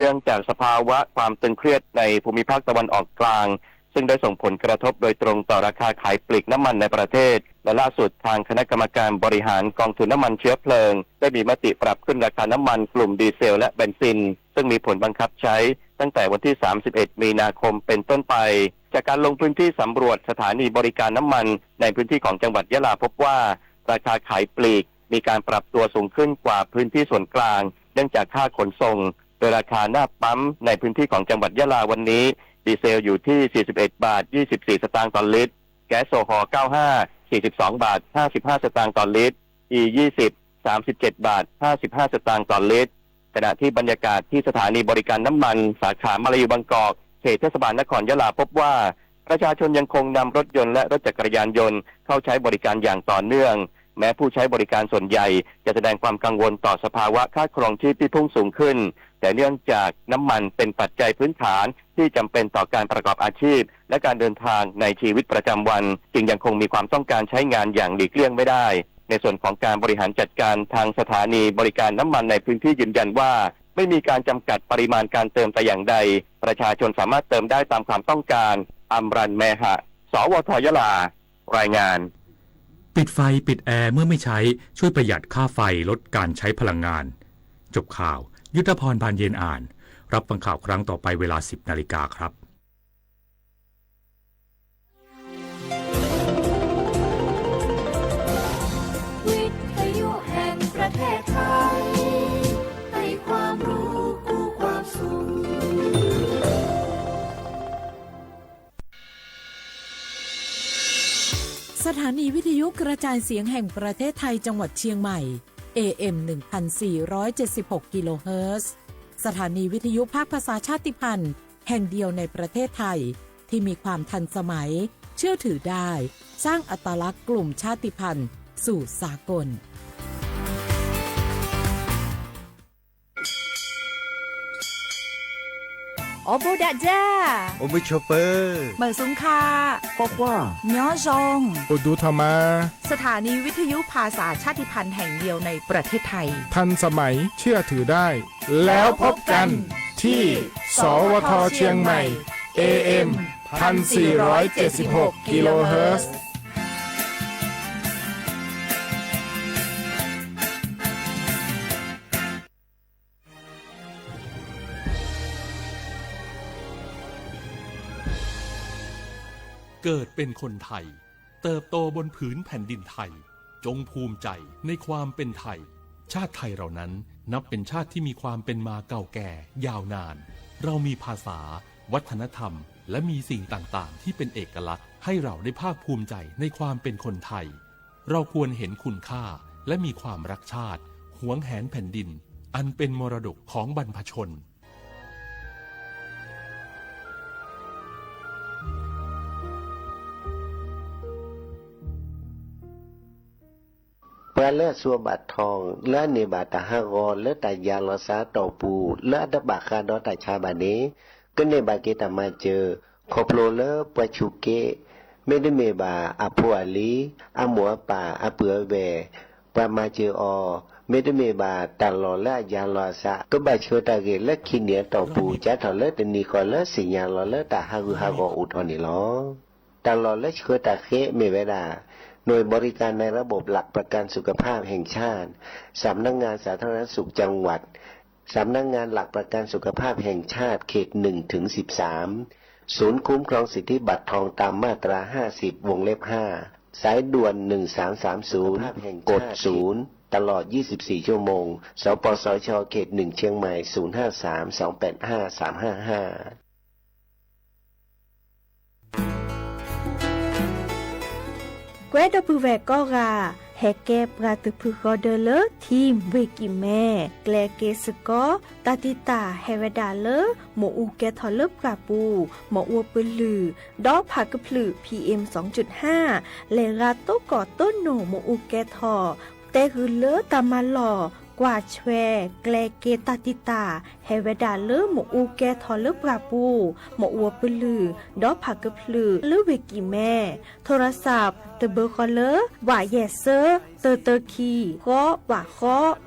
เนื่องจากสภาวะความตึงเครียดในภูมิภาคตะวันออกกลาง ซึ่งได้ส่งผลกระทบโดยตรงต่อราคาขายปลีกน้ำมันในประเทศ และล่าสุดทางคณะกรรมการบริหารกองทุนน้ำมันเชื้อเพลิง ได้มีมติปรับขึ้นราคาน้ำมันกลุ่มดีเซลและเบนซิน ซึ่งมีผลบังคับใช้ตั้งแต่วันที่ สามสิบเอ็ด มีนาคมเป็นต้นไป จากการลงพื้นที่สำรวจสถานีบริการน้ำมันในพื้นที่ของจังหวัดยะลาพบว่า ราคาขายปลีกมีการปรับตัวสูงขึ้นกว่าพื้นที่ส่วนกลาง เนื่องจากค่าขนส่ง โดยราคาหน้าปั๊มในพื้นที่ของจังหวัดยะลาวันนี้ ดีเซลอยู่ที่ สี่สิบเอ็ด บาท ยี่สิบสี่ สตางค์ต่อลิตร แก๊สโซฮอล์ 95 42 บาท 55 สตางค์ต่อลิตร อี 20 37 บาท 55 สตางค์ต่อลิตร ขณะที่บรรยากาศที่สถานีบริการน้ำมันสาขามาลายูบางกอก เขตเทศบาลนครยะลาพบว่า ประชาชนยังคงนำรถยนต์และรถจักรยานยนต์เข้าใช้บริการอย่างต่อเนื่อง แม้ผู้ใช้บริการส่วนใหญ่จะแสดงความกังวลต่อสภาวะค่าครองชีพที่พุ่งสูงขึ้น แต่เนื่องจากน้ำมันเป็นปัจจัยพื้นฐานที่จำเป็นต่อการประกอบอาชีพ และการเดินทางในชีวิตประจำวัน จึงยังคงมีความต้องการใช้งานอย่างหลีกเลี่ยงไม่ได้ ในส่วนของการบริหารจัดการทางสถานีบริการน้ำมันในพื้นที่ยืนยันว่า ไม่มีการจำกัดปริมาณการเติมแต่อย่างใด ประชาชนสามารถเติมได้ตามความต้องการ อัมรัน แมหะ สวท ยะลา รายงาน ปิดไฟปิดแอร์เมื่อไม่ใช้ ช่วยประหยัดค่าไฟ ลดการใช้พลังงาน จบข่าว ยุทธพร พานเย็นอ่าน รับฟังข่าวครั้งต่อไปเวลา สิบนาฬิกาครับ วิทยุแห่งประเทศไทย ให้ความรู้คู่ความสุข สถานีวิทยุกระจายเสียงแห่งประเทศไทยจังหวัดเชียงใหม่ เอ เอ็ม หนึ่งพันสี่ร้อยเจ็ดสิบหก กิโลเฮิรตซ์ สถานีวิทยุภาคภาษาชาติพันธุ์แห่งเดียวในประเทศไทย ที่มีความทันสมัย เชื่อถือได้ สร้างอัตลักษณ์กลุ่มชาติพันธุ์สู่สากล အိၣ်ဘူးဒးဒၢ် အိၣ်မုာ်ဆိးပၢၤ မုာ်ဆူၣ်ခါ ကွၢ်ကွၢ် ညီယီၣ် အိၣ်ဒူထီၣ်မး สถานีวิทยุภาษาชาติพันธุ์แห่งเดียวในประเทศไทย ทันสมัย เชื่อถือได้ แล้วพบกัน ที่ สวท เชียงใหม่ เอ เอ็ม พันสี่ร้อยเจ็ดสิบหก กิโลเฮิรตซ์ เกิดเป็นคนไทย เติบโตบนผืนแผ่นดินไทย จงภูมิใจในความเป็นไทย ชาติไทยเรานั้นนับเป็นชาติที่มีความเป็นมาเก่าแก่ยาวนาน เรามีภาษา วัฒนธรรม และมีสิ่งต่างๆ ที่เป็นเอกลักษณ์ ให้เราได้ภาคภูมิใจในความเป็นคนไทย เราควรเห็นคุณค่า และมีความรักชาติ หวงแหนแผ่นดิน อันเป็นมรดกของบรรพชน ပှၤလၢအစိၤအဘးထီၣ် လၢအန့ၢ်ဘၣ်တၢ်ဟးဂီၤလၢတၢ်ယၤလီၤစၢ်အတီၢ်ပူၤ လၢအတဘၣ်ဃးဒီးတၢ်ဆါဘၣ်န့ၣ် ကန့ၢ်ဘၣ်က့ၤတၢ်မၤစၢၤ ခီဖျိလၢပှၤဆူးက့ မ့တမ့ၢ်ဘၣ်အဖိအလံၤ အမိၢ်အပၢ် အပုၢ်အဝဲၢ် ပှၤမၤစၢၤအီၤ မ့တမ့ၢ်ဘၣ်တၢ်လီၢ်လၢအယၤလီၤအသး ကဘၣ်ဆှၢတၢ်ဂ့ၢ်လၢခံနံၣ်အတီၢ်ပူၤ ကၢ်ထီၣ်လၢတနံၤဃီလၢသ့ၣ်ညါလီၤလၢတၢ်ဟးဂူာ်ဟးဂီၤအိၣ်ထီၣ်န့ၣ်လီၤ. တၢ်လီၢ်လၢဆှၢတၢ်ဃ့မ့ၢ်ဝဲဒၣ် หน่วยบริการในระบบหลักประกันสุขภาพแห่งชาติ สำนักงานสาธารณสุขจังหวัด สำนักงานหลักประกันสุขภาพแห่งชาติเขต หนึ่งถึงสิบสาม ศูนย์คุ้มครองสิทธิบัตรทองตามมาตรา ห้าสิบ วงเล็บ ห้า สายด่วน หนึ่งสามสามศูนย์ กด ศูนย์ ตลอด ยี่สิบสี่ ชั่วโมง สปสช เขต หนึ่ง เชียงใหม่ ศูนย์ห้าสาม สองแปดห้า สามห้าห้า ကွဲဒီပုၢ်ဝဲၢ်ကိးဂၤ ဟဲကဲပှၤတဖုဃီဒၢလၢ ထံၣ်ဝ့ၢ်ကံၣ်မဲ ကျဲက့ၤစ့ၢ်ကီး တၢ်တံာ်တာ်ဟဲဝဲဒၣ်လၢ မ့ၣ်အူကဲထီၣ်လၢပှၢ်ပူၤ မ့ၣ်အူပလုၢ် ဒီးဖးကဖျၢၣ် PM စူၣ်ဟါ လဲၤရၤသိကီၢ်သိနိၣ်မ့ၣ်အူကဲထီၣ် တဲဃုာ်လၢတၢ်မၤလီၢ် ကွၢ်ဆွဲ ကျဲက့ၤတၢ်တံာ်တာ် ဟဲဝဲဒၣ်လၢမ့ၣ်အူကဲထီၣ်လၢပှၢ်ပူၤ မ့ၣ်အူပလုၢ် ဒီးဖးကဖျၢၣ် လၢဝ့ၢ်ကံၣ်မဲ โทรศัพท์ တဘၢဃီလၢ ဝးယဲၢ်သၢ တၢတၢခံ ဃီ ဝးဃီ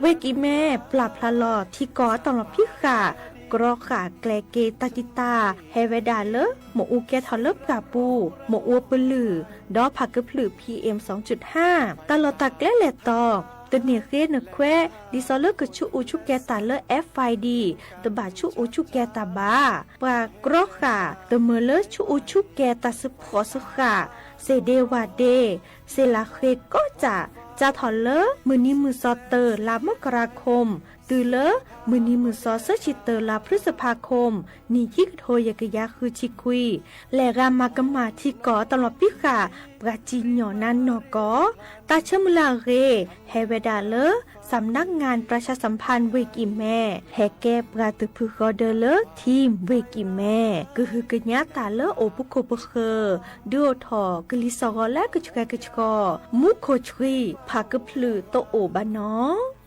ဝ့ၢ်ကံၣ်မဲ ပျၢ်ဖျါလီၤထံကီၢ်အတၢ်လီၢ်ဖံးဃာ် ဒီးတၢ်ကဲထီၣ်သးလၢကြီၤကီၢ်ရ့ၣ်ဒီးကြီၤကီၢ်ကီၢ်ဃၢ်ကျဲက့ၤတၢ်တံာ်တာ် ဟဲဝဲဒၣ်လၢ မ့ၣ်အူကဲထီၣ်လၢပှၢ်ပူၤ, မ့ၣ်အူပလုၢ်, ဒီးဖးကဖျုး PM စူၣ်တၢ် တၢ်လီၢ်တၢ်ကျဲလဲၣ်တီၤ, တန့ၢ်ဃ့နခွဲး ဒ်သိးလၢကဆူးအူဆူးကဲၤတၢ်လၢ FID တဘၣ်ဆူးအူဆူးကဲၤတၢ်ဘၣ်. ပှၤကြီၤဃၢ် တမၢလၢဆူးအူဆူးကဲၤတၢ်စ့ဖှီၣ်စ့ဃၢ်, စ့ၣ်ဒ့ဝၣ်ဒ့, စ့ၣ်လးဃ့ကီးစၢ်, စးထီၣ်လၢမုၢ်နံၤမုၢ်သီတၢ လါမကရၤခိမ်, တုၤလၢ မုၢ်နံၤမုၢ်သီဆၢဆံတၢ လါဖုစဖါခိမ်, နံၣ်ခံကထိယဲၢ်ကယၤဃုဆံခွံ, လဲၤဂၤမၤကမၣ်ထံကီၢ်တၢ်လီၢ်ဖံးဃာ် ပှၤစံၣ်ညီၣ်နါနီၢ်ကီၢ်, တၢ်ဆၢမုၢ်လၢ်အဂ့ၤ ဟဲဝဲဒၣ်လၢ สำนักงานประชาสัมพันธ์ ဝ့ၢ်ကံၢ်မဲ, ဟဲကဲပှၤသုးဖုၣ်ဃီဒၢလၢ ထံး ဝ့ၢ်ကံၢ်မဲ, ကဟုကညးတၢ်လၢအိၣ်ပခိၣ်ပဃၢၤ, ဒုးအိၣ်ထီၣ်ကလံၤစိးဂီၤလၢကဆှဲကဆှီ, မူခိၣ်ဆှံ ဖးကဖျုးတအိၣ်ဘၣ်နီၤ.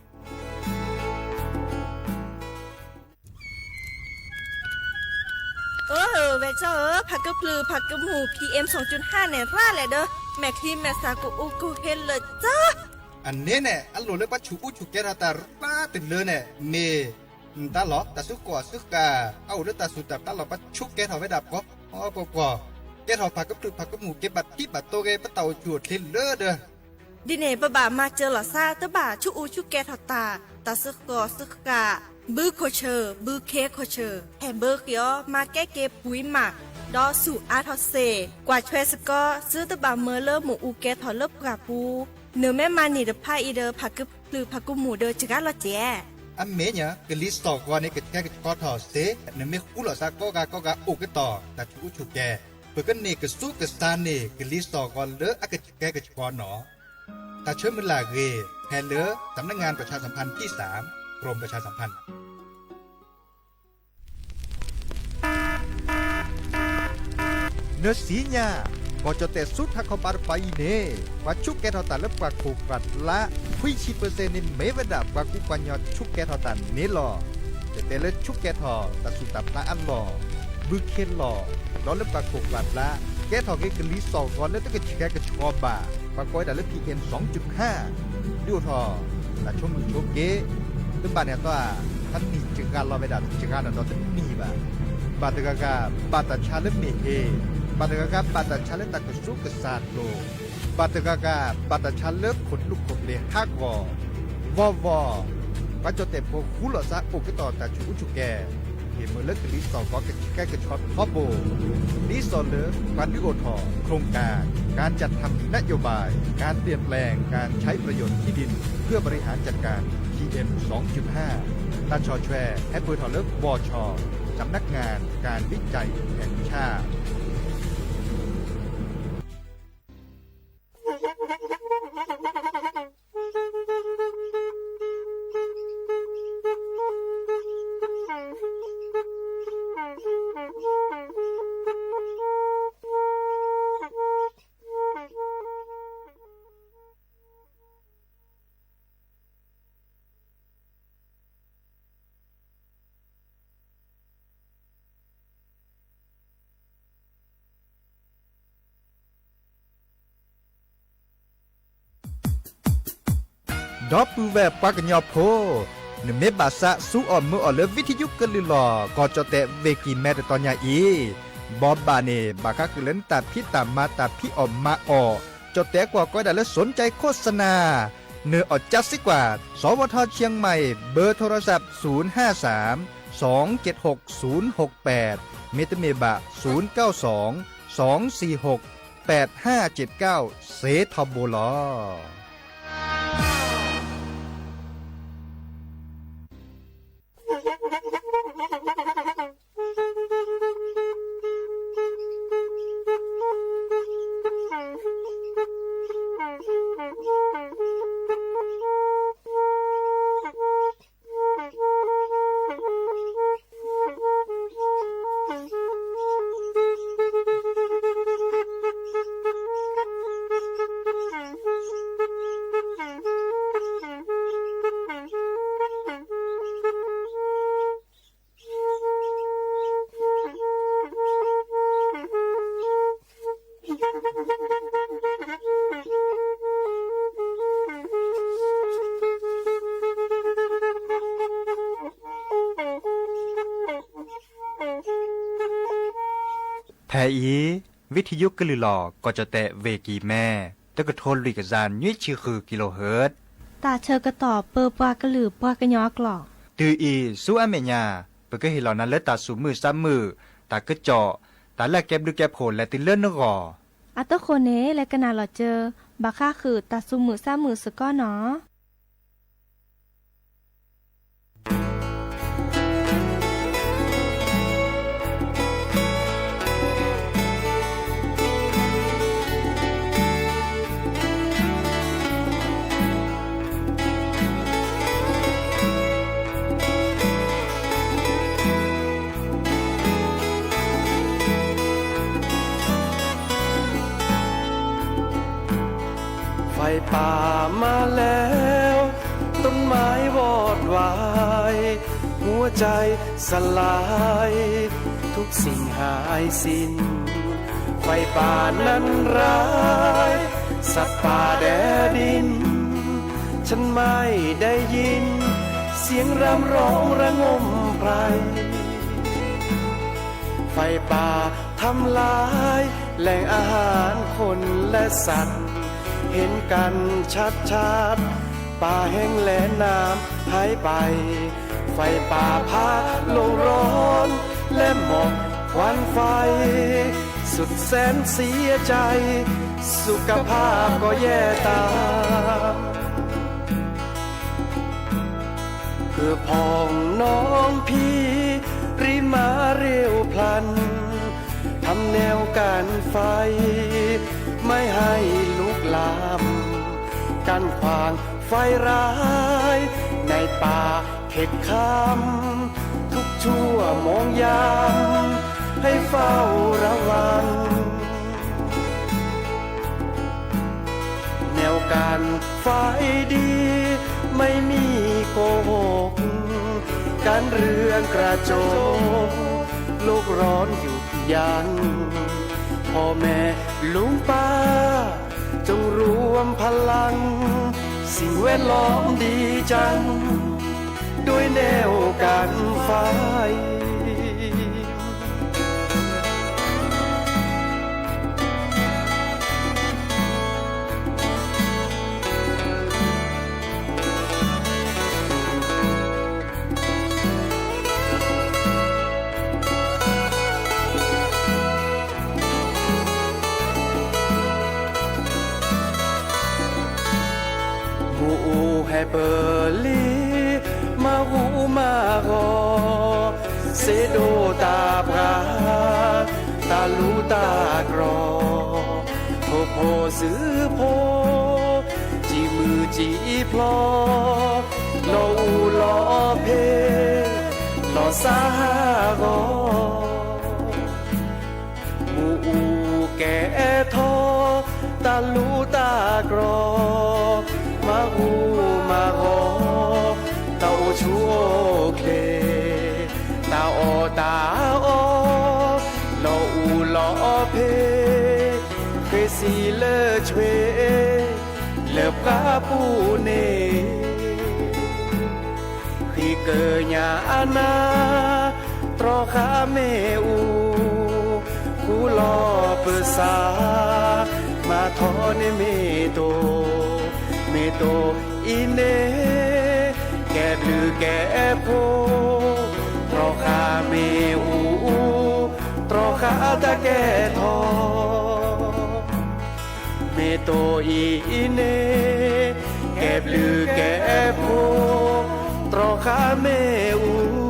အၢ ဝဲၢ်ကၠီဧၢ, ဖးကဖျုးဖးကမူၣ် PM စူၣ်တၢ်န့ၣ် ရၣ်လဲၣ်ဒီး မဲာ်ချံမဲာ်သၣ်ကအိၣ်ကဟ့လၢာ်ကၠီ. အန့ၣ်န့ၣ် အလိၣ်လၢပှၤဆူးအူဆူးကဲထီၣ်တၢ်ရၣ်တုၤလၢန့ၣ် မ့ၢ် တၢ်လီၢ်တၢ်စုကီၢ်စုဃၢ် အအိၣ်လၢတၢ်စူၢ်တၢ်ပျၢ်လီၤ ပှၤဆူးကဲထီၣ်ဝဲဒၣ်ပှီၢ်ပှီၢ်ပှီၢ်, ကဲထီၣ်ဖးကဖျုးဖးကမူၣ်က့ၤ ဘၣ်ထံဘၣ်တိၤက့ၤ ပတၢ်အိၣ်ဆူၣ်အိၣ်ချ့လၢဒီး ဒ်န့ၣ် ပဘၣ်မၤစၢၤလီၤသး တဘၣ်ဆူးအူဆူးကဲထီၣ်တၢ်, တၢ်စုကီၢ်စုဃၢ်, ဘုခိၣ်ဆၢ, ဘုခ့ခိၣ်ဆၢ, ဟဲဘၢဃ့အီၤ မၤကဲက့ၤပှံၤမး, ဒီးဆူးအါထီၣ်စ့ၢ်, ကွၢ်ထွဲစ့ၢ်ကီး သုတဘၣ်မၢလၢမ့ၣ်အူကဲထီၣ်လၢပှၢ်ပူၤ, နမ့ၢ်မၤန့ၢ်တဖၣ်အံၤဒီး ဖးကဖျုးဖးကမူၣ်ဒီးစှၤလီၤစဲး. အမ့ၢ်ညါ ကလံၤစိးဂီၤန့ၣ် ကဆှဲကဆှီထီၣ်စ့ၢ်, နမ့ၢ်ဃူလိာ်သးကိးဂၤကိးဂၤအိၣ်ကတီၢ် တၢ်ဆူးအူဆူးကဲၤ, ပကန့ၢ်ကဆူးကဆါန့ၢ် ကလံၤစိးဂီၤလၢအကဆှဲကဆှီနီၤ. တၢ်ဆၢမုၢ်လၢ်အဂ့ၤ ဟဲလၢ สำนักงานประชาสัมพันธ์ที่สาม กรมประชาสัมพันธ์ နသ့ၣ်ညါ, ကီၢ်ကၠီၣ်တဲၣ်ဆူထးခီပၤတပၤအံၤန့ၣ် ပှၤဆူးကဲထီၣ်တၢ်လၢပှၢ်ခိၣ်ပှၢ်ကျါ ခွံဆံပၢၢ်စဲၣ်န့ၣ် မ့ၢ်ဝဲဒၣ်ပှၤကူပှၤကညီဆူးကဲထီၣ်တၢ်န့ၣ်လီၤ. တဲတဲလၢဆူးကဲထီၣ်တၢ်စူၢ်တၢ်ဖျါအလီၢ်, ဘုခ့လီၢ်, ဒီးလၢပှၢ်ခိၣ်ပှၢ်ကျါ ကဲထီၣ်က့ၤကလံၤစိးဂီၤလၢတကဆှဲကဆှီဘၣ်, ပှၤကိးဝဲဒၣ်လၢ PM စူၣ်တၢ်, ဒုးအိၣ်ထီၣ် တၢ်ဆိမိၣ်ဆိက့, တဘၣ်န့ၣ်အသီ, တနံၣ်တဂၤလီၤဝဲဒၣ်တဂၤနီၤဒီးတနံၣ်ဘၣ်. ဘၣ်တဂၤဂၤ ဘၣ်တၢ်ဆါလၢမ့ၢ်ဟ့ၣ်, ဘၣ်တဂၤဂၤ ဘၣ်တၢ်ဆါလၢတၢ်ကဆူးကဆါအကျိၤ, ဘၣ်တဂၤဂၤ ဘၣ်တၢ်ဆါလၢခိၣ်ဒူခိၣ်ဘျ့ဟးဂီၤ, ဝီဝီ ပှၤကၠီၣ်တဲၣ်ဖိဃူလိာ်သးအိၣ်ကတီၢ်တၢ်ဆူးအူဆူးကဲၤ, ဟ့ၣ်မုာ်လၢကလံၤစိးဂီၤကဆှဲကဆှီထီဘိ, ဒ်သိးလၢပှၤဒုးအိၣ်ထီၣ် โครงการการจัดทำนโยบายการเปลี่ยนแปลงการใช้ประโยชน์ที่ดินเพื่อบริหารจัดการ PM สองจุดห้า တၢ်ဆီၣ်ထွဲ ဟဲပၢၢ်ထီၣ်လၢ บช สำนักงานการวิจัยแห่งชาติဒီပုၢ်ဝဲၢ်ပှၤကညီဖိ, နမ့ၢ်ဘၣ်သးစူအီၣ်မုာ်အီၣ်လၢ ဝံထယုကလုၢ်လီၢ် ကီၢ်ကၠီၣ်တဲၣ်ဝ့ၢ်ကံၢ်မဲတတီၤညါအံၤ, ဘီဘၣ်န့ၣ် ဘၣ်ဃးဃုာ်လၢနတၢ်ဖံးတၢ်မၤတၢ်ဖံးအီၣ်မၤအီၣ်, ကၠီၣ်တဲၣ်ကွၢ်ကီးဝဲဒၣ်လၢ สนใจโฆษณา နၢၤအီၣ်ကၠါစ့ၢ်ကီး, สวท เชียงใหม่ เบอร์โทรศัพท์ ศูนย์ห้าสามสองเจ็ดหกศูนย์หกแปด မ့တမ့ၢ်ဘၣ် ศูนย์เก้าสองสองสี่หกแปดห้าเจ็ดเก้า စ့ထီဘိလီၤ. ဖဲအံၤ ဝံထံယုကလုၢ်လီၤ ကီၢ်ကၠီၣ်တဲၣ် ဝ့ၢ်ကံၢ်မဲ တကထိလွံၢ်ကယၤ နွံဆံဃုကံလိဟၢၣ် တၢ်ဆၢကတီၢ်ပၢပှၤကလုာ်ပှၤကညီအကျိာ် တုၤအံၤဆူအမဲာ်ညါ ပကဟ့ၣ်လီၤနၤလၢတၢ်သူၣ်မုာ်သးမုာ် တၢ်ကစီၣ် တၢ်လၢအကဲဘျုးကဲဖှိၣ်လဲၤတုၤလၢနဂီၢ် အတဃိန့ၣ် လဲၤကနၣ်လီၤစၢၤ ဘၣ်ဃးဃုာ်တၢ်သူၣ်မုာ်သးမုာ်စ့ၢ်ကီးနီၤ. ไฟป่ามาแล้ว ต้นไม้วอดวาย หัวใจสลาย ทุกสิ่งหายสิ้น ไฟป่านั้นร้าย สัตว์ป่าแดดิน ฉันไม่ได้ยิน เสียงรำร้องระงมไพร ไฟป่าทำลายแหล่งอาหารคนและสัตว์ เห็นกันชัดๆ ป่าแห้งแล้งน้ำหายไป ไฟป่าพาโลกร้อนและหมอกควันไฟ สุดแสนเสียใจ สุขภาพก็แย่ตาม เผือกพองน้องพี่ รีบมาเร็วพลัน ทำแนวกันไฟ ไม่ให้ลุกลาม กั้นขวางไฟร้าย ในป่าเข็ดคาม ทุกชั่วโมงยาม ให้เฝ้าระวัง แนวกันไฟดี ไม่มีโกหก กันเรื่องกระจก โลกร้อนหยุดยั้ง พ่อแม่ลุงป้า จงรวมพลัง สิ่งแวดล้อมดีจัง ด้วยแนวกันไฟ မူအူဟဲပလံ မၤဟူမၤဂီၤ စ့ဒိၣ်တၢ်ပှၤ တၢ်လူတၢ်ကြီၢ် ထိၣ်ဖိစုဖိ စံးမုၢ်စံးဖျိ လီၤအူလီၤဖ့ လီၤစၢ်ဟးဂီၤ မူအူကဲထီၣ် တၢ်လူတၢ်ကြီၢ် မၤဟူမၤဂီၤ တၢ်အိၣ်ဆူၣ်အိၣ်ချ့ တၢ်အီၣ်တၢ်အီ လီၤအူလီၤဖ့ ဃ့စံးလၢဆွ့ လၢပှၤပူၤန့ၣ် ဃ့ကညးအနၢ် တြီဃာ်မ့ၣ်အူ ဃူလီၤပၢၤစး မၤထီၣ်န့ၢ်မ့ၢ်တိၢ် မ့ၢ်တိၢ်အံၤန့ၣ် ကဲဘျုးကဲဖှိၣ် တြီဃာ်မ့ၣ်အူ တြီဃာ်တၢ်ကဲထီၣ် မ့ၢ်တိၢ်အံၤန့ၣ် ကဲဘျုးကဲဖှိၣ် တြီဃာ်မ့ၣ်အူ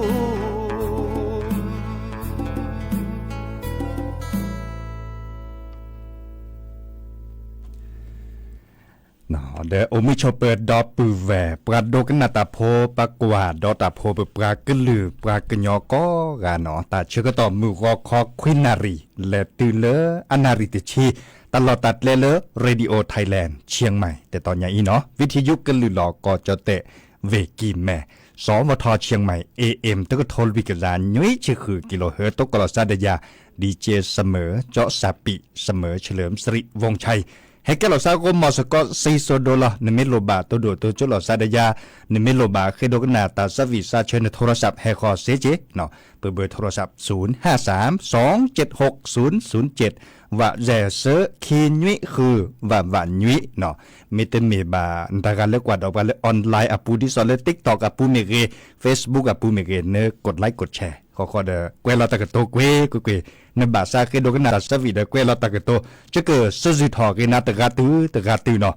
ဒီးအိၣ်မုာ်ဆိးပၢၤဒီပုၢ်ဝဲၢ် ပှၤဒိကနၣ်တၢ်ဖိ ပှၤကွၢ်ဒီးတၢ်ဖိ ပပှၤကလုာ်ပှၤကညီကိးဂၤနီၤ တၢ်ဆၢကတီၢ်မုၢ်ဂီၤခီခွံနၣ်ရံၣ် လဲၤတုၤလၢအနၣ်ရံၣ်တဆံ တၢ်လီၢ်တၢ်ကျဲလၢ Radio Thailand Chiang Mai တတီၤညါအံၤနီၤ ဝံထံယုကလုာ်လီၤကီၢ်ကၠီၣ်တဲၣ် ဝ့ၢ်ကံၢ်မဲ စဝထ Chiang Mai AM တကထိလွံၢ်ကယၤ နွံဆံဃုကံလိဟၢၣ် တိကလီၤစါဒီးယၤ DJ စမၢၤ ကၠီစၢ်ပံး စမၢၤ เฉลิมสิริ วงศ์ชัย ဟဲကဲလီၤစါဂီၢ်မီၤစ့ၢ်ကီး စ့စိဒိလီၤ. နမ့ၢ်လိၣ်ဘၣ်တိၢ်ဒိၣ်တိၢ်ကၠိလီၤစါဒီးယၤ, နမ့ၢ်လိၣ်ဘၣ်ဃ့ဒိကနၣ်တၢ်ဆၢဝံၣ်ဆၢဆၢ နထိရၢၡးဟဲဃီၤစ့က့ၤ, ပဘၢထိရၢၡး ศูนย์ห้าสาม สองเจ็ดหก ศูนย์ศูนย์เจ็ด ဝးယဲၢ်ဆၢ ခံနွံဃု ဝးဝးနွံနီၤ. မ့တမ့ၢ်ဘၣ် နတဂၤလၢကွၢ်ဒီးပှၤလၢ online အပူၤ ဒ်သိးလၢ TikTok အပူၤမ့ၢ်ဂ့ၤ, Facebook အပူၤမ့ၢ်ဂ့ၤ, န กดไลค์ กดแชร์ ဃီဃီဒီး ကွဲးလီၤတၢ်ကတိၤကွ့ၢ်ကွ့ၢ်ကွ့ၢ်, နဘၣ်ဆါဃ့ဒိကနၣ်တၢ်ဆၢဝံၣ်ဒီး ကွဲးလီၤတၢ်ကတိၤ, ကကစၢ်စူၢ်ထီၣ်က့ၤနၤတဂၤတုၤတဂၤတုၤနီၤ.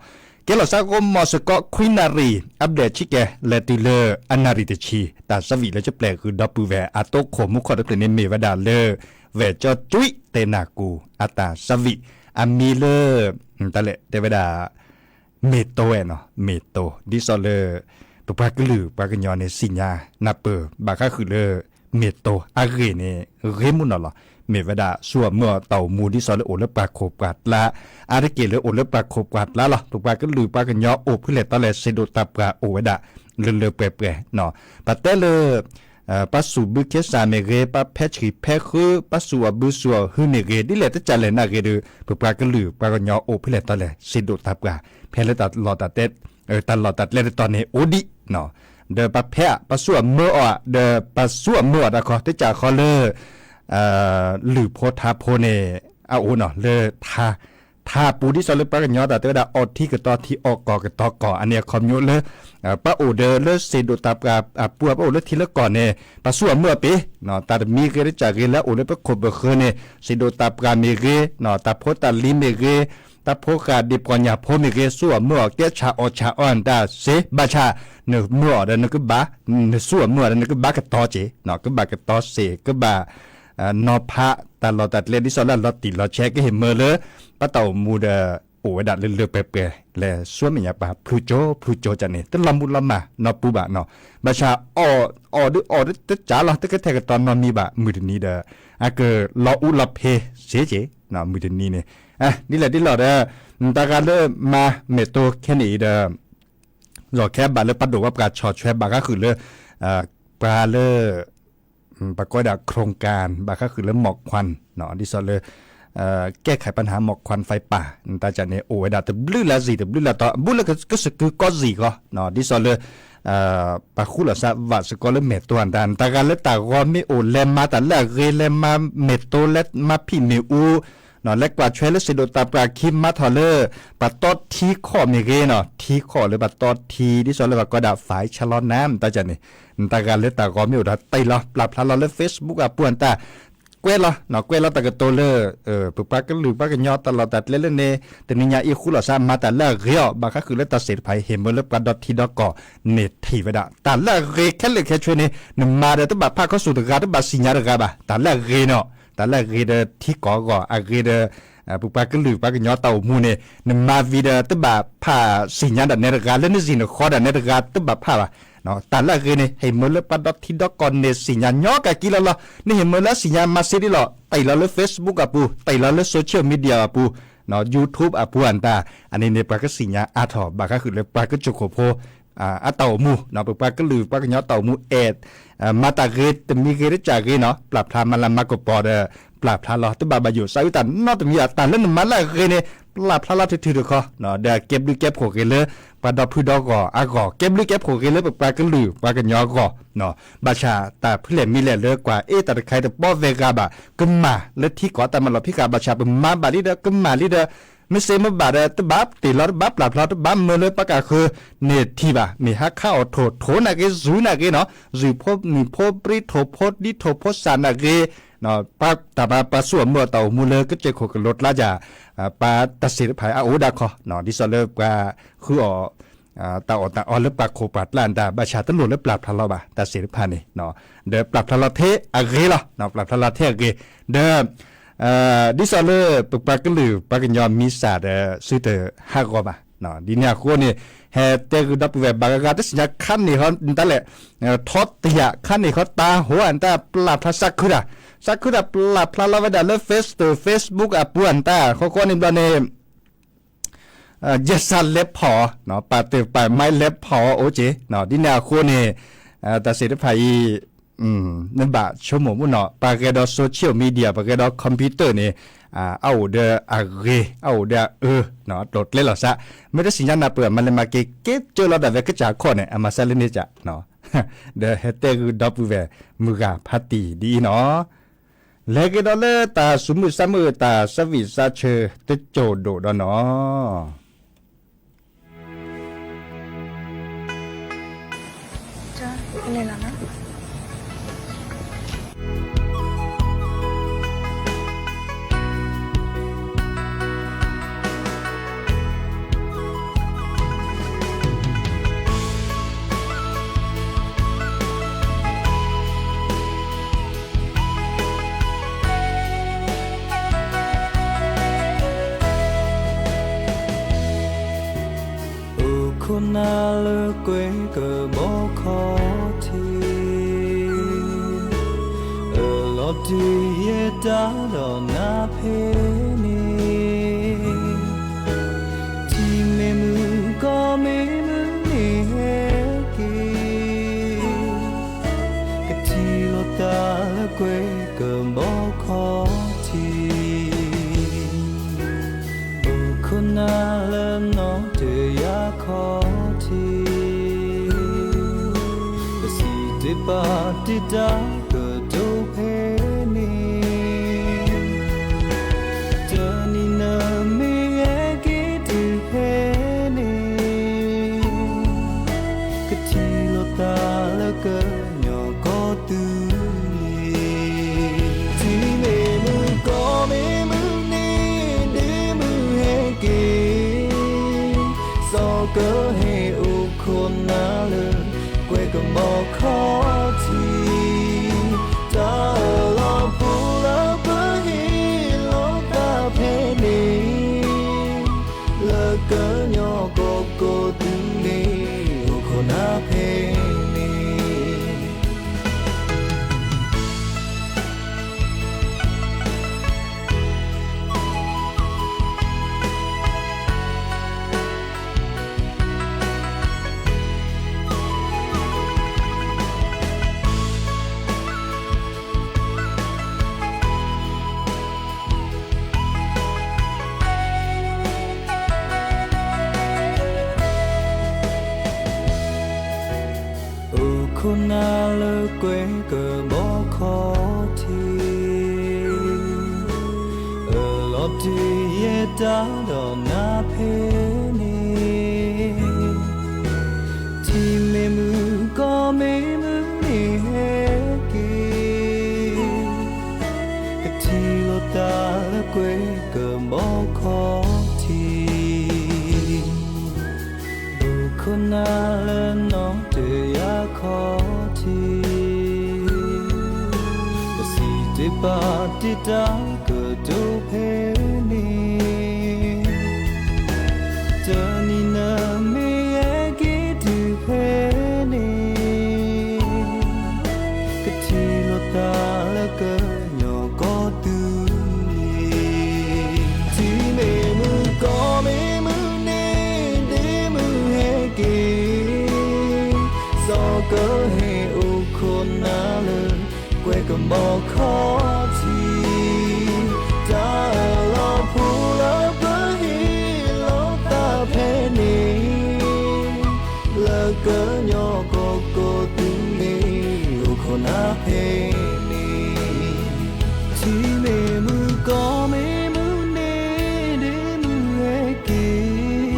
ကဲလီၤစါဂီၢ်မီၤစ့ၢ်ကီး ခွံနၣ်ရံၣ် update ဆံးကဲ လဲၤတုၤလၢအနၣ်ရံၣ်တဆံ, တၢ်ဆၢဝံၣ်လၢကပျဲၢ်ဂုၤဒီပုၢ်ဝဲၢ် အတိခိၣ်မူခိၣ်တဖျၢၣ်န့ၣ် မ့ၢ်ဝဲဒၣ်လၢ ဝဲၢ်ကၠီကွံ တဲနၢ်ကူ အတၢ်ဆၢဝံၣ် အမံၤလၢ တၢ်လဲၣ် တဲဝဲဒၣ် မ့ၢ်တိဝဲနီၤ, မ့ၢ်တိ ဒ်သိးလၢ ပပှၤကလုာ်ပှၤကညီန့ၣ် သ့ၣ်ညါနၢ်ပၢၢ် ဘၣ်ဃးဃုာ်လၢ မ့ၢ်တိအဂ့ၢ်န့ၣ် ဂ့ၤမူနီၤလီၤ. မ့ၢ်ဝဲဒၣ် ဆူအမၢအီၤတၢ်အိၣ်မူ ဒ်သိးလၢအိၣ်လၢပှၤခိၣ်ပှၤကျါ, အါတက့ၢ်လၢအိၣ်လၢပှၤခိၣ်ပှၤကျါလီၤ. ပပှၤကလုာ်ပှၤကညီအိၣ်ဖဲလဲၣ်တီလဲၣ် စံးဒိၣ်တၢ်ပှၢ်အိၣ်ဝဲဒၣ် လၢလၢပှဲၤပှဲၤနီၤ. ပတဲလၢ ပှၤစူၢ်ဘုခ့စၢ်မ့ၢ်ဂ့ၤ, ပှၤဖဲဆှံဖဲဃု, ပှၤစူၢ်အီၣ်ဘုစူၢ်အီၣ်ဟုမ့ၢ်ဂ့ၤ, ဒ်လဲၣ်တကးလဲၣ်နဂ့ၤဒီး ပပှၤကလုာ်ပှၤကညီအိၣ်ဖဲလဲၣ်တီလဲၣ် စံးဒိၣ်တၢ်ပှၢ် ဖဲလၢတၢ်လီၢ်တၢ်ကျဲ, တၢ်လီၢ်တၢ်ကျဲတတီၤန့ၣ်အိၣ်ဒံးနီၤ. ဒီးပှၤဖဲအံၤ ပှၤစူၢ်အီၣ်မၢအီၣ်ဧါ, ဒီးပှၤစူၢ်အီၣ်မၢအီၣ်တၢ်ခီ တကးဃီလၢ လုၢ်ဖိထါဖိန့ၣ် အအိၣ်နီၤ လၢ ထါပူၤ ဒ်သိးလၢပှၤကညီတၢ်တဲဝဲဒၣ် အီထံကတီၤထံ အီကီၢ်ကတီၤကီၢ် အန့ၣ်အခီပညီလၢ ပှၤအိၣ်ဒီးလၢစံးဒိၣ်တၢ်ပှၢ်အပူၤ ပှၤအိၣ်လၢထံလၢကီၢ်န့ၣ် ပှၤစူၢ်အီၣ်မၢအီၣ်ပ့ၤ, တၢ်တမံၤဂ့ၤတကးဂ့ၤလၢအအိၣ်လၢပခိၣ်ပဃၢၤန့ၣ် စံးဒိၣ်တၢ်ပှၢ်မ့ၢ်ဂ့ၤ, တၢ်ဖိတၢ်လံၤမ့ၢ်ဂ့ၤ, တၢ်ဖိဃာ်ဒံးပှၤညၣ်ဖိမ့ၢ်ဂ့ၤ စူၢ်အီၣ်မၢအီၣ် ကဲဆၣ်အီၣ်ဆၣ်အီတၢ်စ့ ဘၣ်ဆၣ် နမၢအီၣ်ဒီးနကဘၣ်, နစူၢ်အီၣ်မၢအီၣ်ဒီးနကဘၣ်ကတီၤစ့, ကဘၣ်ကတီၤစ့ ကဘၣ် နီၤဖးတၢ်လီၢ်တၢ်ကျဲ ဒ်သိးလၢအလီၤတံၢ်လီၤဆဲး ကဟ့ၣ်မၢလၢ ပှၤတၢ်အိၣ်မူဒီး အိၣ်ဝဲဒၣ်လၢလၢပှဲၤပှဲၤ လဲၤဆူမဲာ်ညါပှၤဖုကၠိဖုကၠိကန့ၣ် တလီၤမုၢ်လီၤမၢ်နီတပူၤဘၣ်နီၤ. ဘၣ်ဆၣ် အီၣ်ဒုးအီၣ်ဒုးတကးလီၤ တကထဲကတီၤနီတမံၤဘၣ် မုၢ်တနံၤဒီး အကလီၤအူလီၤဖ့စ့က့ၤ မုၢ်တနံၤန့ၣ် ဒ်လဲၣ်ဒ်လဲၣ်ဒီး တၢ်ဂၤလၢမၤမဲာ်တိခဲန့ၣ်အံၤဒီး လီၢ်ခဲအဘၣ်လၢပှၤဒိၣ်ဝဲပှၤဆီၣ်ထွဲဘၣ်ဃးဃုာ်လၢ ပှၤလၢ ပှၤကိးဝဲဒၣ် โครงการ ဘၣ်ဃးဃုာ်လၢ หมอกควัน ဒ်သိးလၢ แก้ไขปัญหาหมอกควันไฟป่า တၢ်ကန့ၣ် အိၣ်ဝဲဒၣ်တဘျုးလါစံၣ်တဘျုးလါတီ ဘူးလၢကစၢၢ်ကုကီၢ်စံၣ်ဃီ ဒ်သိးလၢ ပှၤဃူလိာ်စးဝးစ့ၢ်ကီးလၢမဲာ်တိၢ်တၢ် တၢ်ဂၤလၢတၢ်ဂီၤမ့ၢ်အိၣ်လဲၤမၤတၢ်လၢအဂ့ၤ လဲၤမၤမဲာ်တိၢ် လဲၤမၤဖံးမ့ၣ်အူ လဲၤကွၢ်ထွဲလၢစံးဒိၣ်တၢ်ပှၢ်ခံ မၤထီၣ်လၢ ပှၤတီထံခီၣ်မ့ၢ်ဂ့ၤနီၤ ထံခီၣ်လၢပှၤတီထံ ဒ်သိးလၢပှၤကိးဒၣ် ฝายชะลอน้ำ တၢ်ကန့ၣ် တၢ်ဂၤလၢတၢ်ဂီၤမ့ၢ်အိၣ်ဒီးတ့ၢ်လီၤ ပျၢ်ဖျါလီၤလၢ Facebook အပူၤအတၢ် ကွဲးလီၤ ကွဲးလီၤတၢ်ကတိၤလၢ ပပှၤကလုာ်ပှၤကညီတၢ်လီၢ်တၢ်ကျဲလၢန့ၣ် တနံၤညါအံၤဃူလိာ်စးမၤတၢ်လၢအဂ့ၤအီၤ ဘၣ်ဃးဃုာ်လၢတၢ်စ့ၣ်တဖၣ်အံၤ ဟ့ၣ်မၢလၢပှၤဒီထံဒီကီၢ်န့ၣ်ထံၣ်ဝဲဒၣ် တၢ်လၢအဂ့ၤခဲလၢာ်ခဲဆ့န့ၣ် နမၤဒီးတဘၣ်ဖးခီဆူၣ်တဂၤ တဘၣ်စံၣ်ညါတဂၤဘၣ် တၢ်လၢအဂ့ၤနီၤ တၢ်လၢအဂ့ၤဒီးထံကီၢ်အဂီၢ် အဂ့ၤဒီး ပပှၤကလုာ်ပှၤကညီတၢ်အိၣ်မူန့ၣ် နမၤဝံၤဒီးတဘၣ်ဖးစံၣ်ညါဒၣ်နဲတဂၤ လၢနစံၣ်နဃီဒၣ်နဲတဂၤ တဘၣ်ဖးဘၣ် တၢ်လၢအဂ့ၤန့ၣ် ဟ့ၣ်မၢလၢပှၤဒီထံဒီကီၢ်န့ၣ် စံၣ်ညါညီကကံလီၤလီၤ နဟ့ၣ်မၢလၢအစံၣ်ညါမၤစ့ဒ်လီၤ တ့ၢ်လီၤလၢ Facebook အပူၤ တ့ၢ်လီၤလၢ social media အပူၤ YouTube အပူၤအတၢ် အန့ၣ်န့ၣ် ပှၤကစံၣ်ညါအါထီၣ် ဘၣ်ဃးဃုာ်လၢပှၤကစၢၢ်ခိၣ်ဖိ အတၢ်အိၣ်မူ ပပှၤကလုာ်ပှၤကညီတၢ်အိၣ်မူအဲၣ် မၤတၢ်ဂ့ၤတမံၤဂ့ၤတကးဂ့ၤနီၤ ပျၢ်ဖျါမၤလၤမၤကပီၤဒီး ပျၢ်ဖျါလီၤ တဘၣ်ဘၣ်ယိၣ်စးအုးတၢ်နီတမံၤဘၣ် တၢ်လၢနမၤလၢအဂ့ၤန့ၣ် ပျၢ်ဖျါလီၤထုးထုးတခီ ဒီးကဲဘျုးကဲဖှိၣ်ဂ့ၤလၢ ပှၤဒီဖုဒီဂီၢ်အဂီၢ် ကဲဘျုးကဲဖှိၣ်ဂ့ၤလၢပပှၤကလုာ်ပှၤကညီအဂီၢ် ဘၣ်ဆၣ်တၢ်ဖဲလဲၣ်မ့ၢ်လဲၣ်လၢကွၢ်အ့ၣ်တၢ်တခါအံၤတဘီဝဲဂၤဘၣ် ကမၣ်လၢထံကီၢ်တၢ်မၤလီၤဖံးဃာ် ဘၣ်ဆၣ်ပမၤဘၣ်လံဒီး ကမၣ်လံဒီး မ့ၢ်စ့မ့ၢ်ဘၣ်ဒီး တဘၣ်တ့ၢ်လီၤ တဘၣ်ပျၢ်ဖျါ တဘၣ်မၢလၢပှၤကၢ်ဃၢၤန့ၣ်ထံၣ်ဘၣ် မ့ၢ်ဟါခါအီၤထိၣ်ထိၣ်နာ်ဂ့ၤ စူၤနာ်ဂ့ၤနီၤ စူၤဖိမုၣ်ဖိပြံထိၣ်ဖိဒံထိၣ်ဖိစၢ်နာ်ဂ့ၤ ပှၤတၢ်ပှၤပှၤစူၢ်အီၣ်မၢအီၣ်တၢ်အိၣ်မူလၢကစၢၢ်ခိၣ်ကလိကျါယၤ ပှၤတၢ်စ့ၣ်တဖၣ်အအိၣ်ဒၣ်ခီ ဒ်သိးလၢပှၤဃုအီၣ် တၢ်အီၣ်တၢ်အီလၢပှၤခိၣ်ပှၤကျါတၢ် ဘၣ်ဆၣ်တလိၣ်လၢပျၢ်ဖျါလီၤဘၣ် တၢ်စ့ၣ်တဖၣ်န့ၣ် ဒီးပျၢ်ဖျါလီၤထဲအဂ့ၤလီၤ ပျၢ်ဖျါလီၤထဲအဂ့ၤ ဒီး ဒ်သိးလၢပပှၤကလုာ်ပှၤကညီမံစၢ်ဒီး သုတဟးဂီၤဘၣ် ဒ်န့ၣ်အဃိန့ၣ် ဟဲတဲဂုာ်ဒီပုၢ်ဝဲၢ်ဘၣ်ဂၤဂၤ တသ့ၣ်ညါခါန့ၣ်ဃီ နတၢ်လဲၣ် ထီတယာ်ခါန့ၣ်ဃီ တၢ်ဟိအတၢ်ပျၢ်ဖျါစးခုတၢ် စးခုတၢ်ပျၢ်ဖျါလီၤဝဲဒၣ်လၢ Face to Facebook အပူၤအတၢ် ဃီဃီန့ၣ်ဘျီန့ၣ် ယဲၢ်စၢ်လဲၤဖီၣ်အီၤ ပာ်တ့ၢ်ပာ်မါလဲၤဖီၣ်အီၤအိၣ်က့ၤ ဒ်န့ၣ်အဃိန့ၣ် တၢ်စ့ၣ်တဖၣ်အံၤ နဘၣ်ဆိကမိၣ်မ့ၢ်နီၤ ပှၤဂဲၤဒီး social media ပှၤဂဲၤဒီး computer န့ၣ် အအိၣ်ဒီးအဂ့ၤ အအိၣ်ဒီးအအၢ, ကျိၤကျဲလီၤစး, မ့ၢ်တသ့ၣ်ညါနၢ်ပၢၢ် မၤလဲၤမၤက့ၤကဲကၢလီၤဒၣ်ဝဲကစၢ်ခီန့ၣ် အမၤစၢၤလၢန့ၣ်က, ဒီးဟဲတဲဂုာ်ဒီပုၢ်ဝဲၢ်မုၢ်ဂၤဖးတံၢ်ဒ်အံၤနီၤ, လဲၤက့ၤဒီးလၢတၢ်ဆူးမုၢ်ဆါမုၢ် တၢ်ဆၢဝံၣ်ဆါဆၢတစိၢ်ဒိၣ်ဒီးနီၤ အိၣ်ခိးနၤလၢကွဲကဘီခီၣ်ထံး, အလီၤတံၢ်ယဲတၢ်ဒီးနၤဖဲန့ၣ်, ထံမ့ၢ်မုၢ်ကီၢ်မ့ၢ်မုၢ်န့ၣ်ဟဲက့ၤ, ကထံၣ်လိာ်သးလၢကွဲကဘီခီၣ်ထံး အိၣ်ခိးနၤလၢနီၢ်တယၢ်ခီၣ်ထံး, ပစံးတ့ၢ်ပာ်တ့ၢ်တၢ်ကတိၤဖဲန့ၣ်, တနံၤနမ့ၢ်ဟဲက့ၤတုၤဖဲန့ၣ်, ကထံၣ်လိာ်သးလၢကညီကီၢ်သူလ့ၤ ထံမ့ၢ်မုၢ်ကီၢ်မ့ၢ်မုၢ်န့ၣ် ဒ့မုၢ်ဟဲက့ၤ, စီၤကဟဲအိၣ်ခိးနၤလၢ ကွဲကဘီခီၣ်ထံး, တၢ်လီၤပူၤလၢပဟ့ၣ်လိာ်သးဖဲန့ၣ်, လၢကညီကီၢ်ကီၢ်သူလ့ၤ အိၣ်ခိးနၤဖဲန့ၣ် အိၣ်ခိးနၤလၢကွဲကဘီခီၣ်ထံး, အလီၤတံၢ်ယဲတၢ်ဒီးနၤဖဲန့ၣ်, ထံမ့ၢ်မုၢ်ကီၢ်မ့ၢ်မုၢ်န့ၣ်ဟဲက့ၤ, ကထံၣ်လိာ်သးလၢကွဲကဘီခီၣ်ထံး အိၣ်ခိးနၤလၢနီၢ်တယၢ်ခီၣ်ထံး, ပစံးတ့ၢ်ပာ်တ့ၢ်တၢ်ကတိၤဖဲန့ၣ်, တနံၤနမ့ၢ်ဟဲက့ၤတုၤဖဲန့ၣ်, ကထံၣ်လိာ်သးလၢကညီကီၢ်သူလ့ၤ ထံမ့ၢ်မုၢ်ကီၢ်မ့ၢ်မုၢ်န့ၣ် ဒ့မုၢ်ဟဲက့ၤ, စီၤကဟဲအိၣ်ခိးနၤလၢ ကွဲကဘီခီၣ်ထံး, တၢ်လီၤပူၤလၢပဟ့ၣ်လိာ်သးဖဲန့ၣ်, လၢကညီကီၢ်ကီၢ်သူလ့ၤ အိၣ်ခိးနၤဖဲန့ၣ်, ထံမ့ၢ်မုၢ်ကီၢ်မ့ၢ်မုၢ်န့ၣ် ဒ့မုၢ်ဟဲက့ၤ,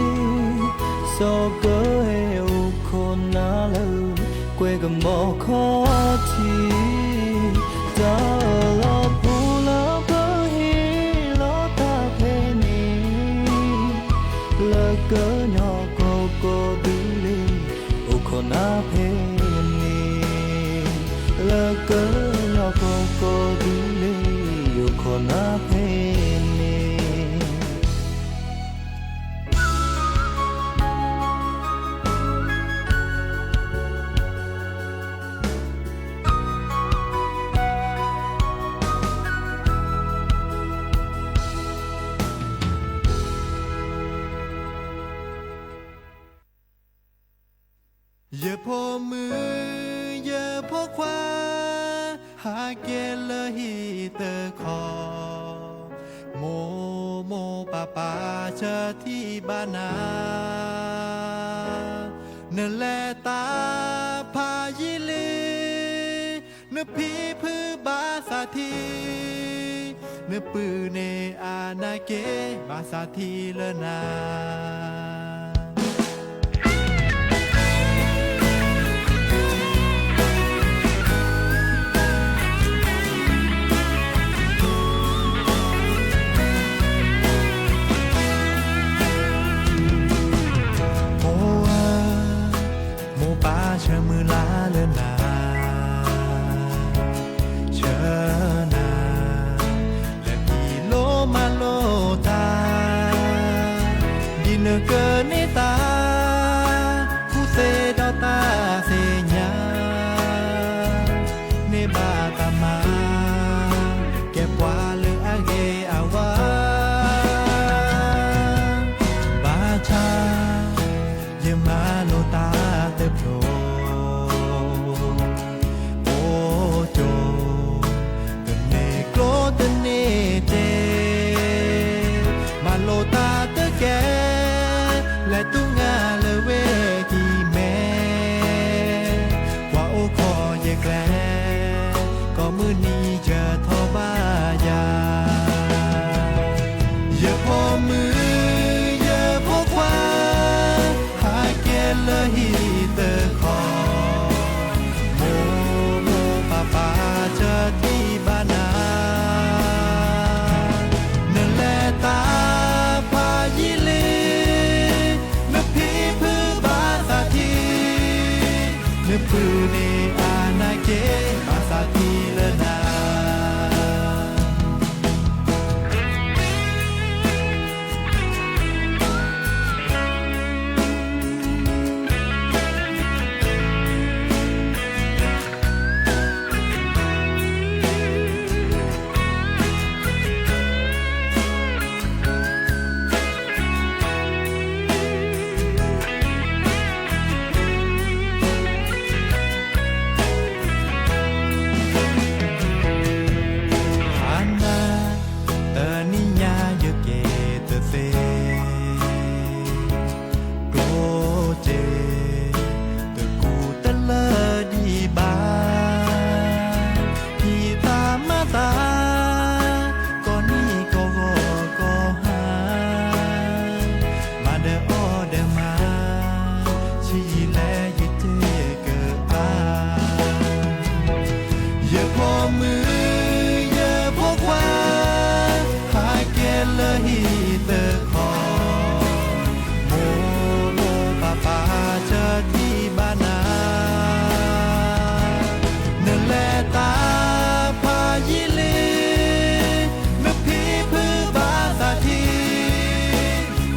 စီၤကဟဲအိၣ်ခိးနၤလၢ ကွဲကဘီခီၣ်ထံး, တၢ်လီၤပူၤလၢပဟ့ၣ်လိာ်သးဖဲန့ၣ်, လၢကညီကီၢ်ကီၢ်သူလ့ၤ အိၣ်ခိးနၤဖဲန့ၣ်, လၢကညီကီၢ်ကီၢ်သူလ့ၤ အိၣ်ခိးနၤဖဲန့ၣ်. ယဖိမုၣ် ယဖိခွါ ဟးက့ၤလၢဟံၣ်သခီ, မိၢ် ပၢ်ဆၢထံၣ်ဘၣ်နၤ, နလဲၤတၢ်ဖးယံာ်လံ, နဖံဖုဘၣ်သးထံၣ်, နပုၢ်န့ၣ်အါနာ်က့ၤ ဘၣ်သးထံၣ်လၢနၤ. မိၢ်ဧၢ, မိၢ်ပၢ်ဆၢမုၢ်လၢ်လၢနၤ, ဆၢနၤ လဲၤဖံးလိာ်မၤလိာ်တၢ်, ဒ်နကန့ၢ်တၢ် ကူၣ်သ့ဒီးတၢ်သ့ၣ်ညါ, န့ၢ်ဘၣ်တၢ်မၤ ကဲပှၤလၢအဂ့ၤအဝါ, ဘၣ်ဆၣ် ယမၤလိာ်တၢ်တဖျိ အိၣ်ကၠိ တန့ၢ်ကျိတန့ၢ်စ့, မၤလိာ်တၢ်တကဲ လဲၤတူၢ်ငါလၢဝ့ၢ်ကံၤမဲ, ပှၤအိၣ်ခိးယကျဲ ကိးမုၢ်နံၤယထီၣ်ဘၣ်ယၤ ယဖိမုၣ် ယဖိခွါ ဟးက့ၤလၢဟံၣ်တခီ, မိၢ်မိၢ်ပၢ်ပၢ် ဆၢထံၣ်ဘၣ်နၤ, နလဲၤတၢ်ဖးယံာ်လံ, နဖံဖုဘၣ်သးထံၣ်, နပုၢ်န့ၣ်အါနာ်က့ၤ ဘၣ်သးထံၣ်လၢနၤ. အနၢ် တနံၤညါယက့ၤတသ့ ကျိၣ်စ့ တကူၣ်တလၢဒံးဘၣ်, ဖံးသးမၤသး ကိးနံၤကိးဂီၤကိးဟါ, မၤဒီးအီၣ်ဒီးမၤ ဆံးယံာ်လဲၣ်ယတ့ၢ်ကအါ ယဖိမုၣ် ယဖိခွါ ဟးက့ၤလၢဟံၣ်တခီ, မိၢ်မိၢ်ပၢ်ပၢ် ဆၢထံၣ်ဘၣ်နၤ, နလဲၤတၢ်ဖးယံာ်လံ, နဖံဖုဘၣ်သးထံၣ်,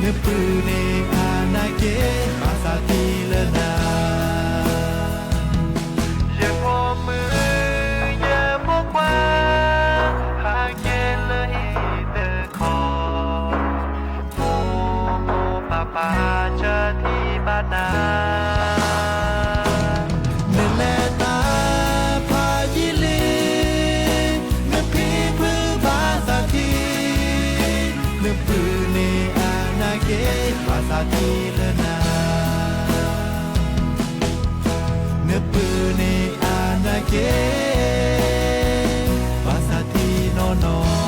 နပုၢ်န့ၣ်အါနာ်က့ၤ ဘၣ်သးထံၣ်လၢနၤ ယဖိမုၣ် ယဖိခွါ ဟးက့ၤလၢဟံၣ်တခီ, မိၢ်မိၢ်ပၢ်ပၢ် ဆၢထံၣ်ဘၣ်နၤ, နလဲၤတၢ်ဖးယံာ်လံ, နဖံဖုဘၣ်သးထံၣ်, နပုၢ်န့ၣ်အါနာ်က့ၤ ဘၣ်သးထံၣ်လၢနၤ နပုၢ်န့ၣ်အါနာ်က့ၤ ဘၣ်သးထံၣ်နီၢ်နီၢ်,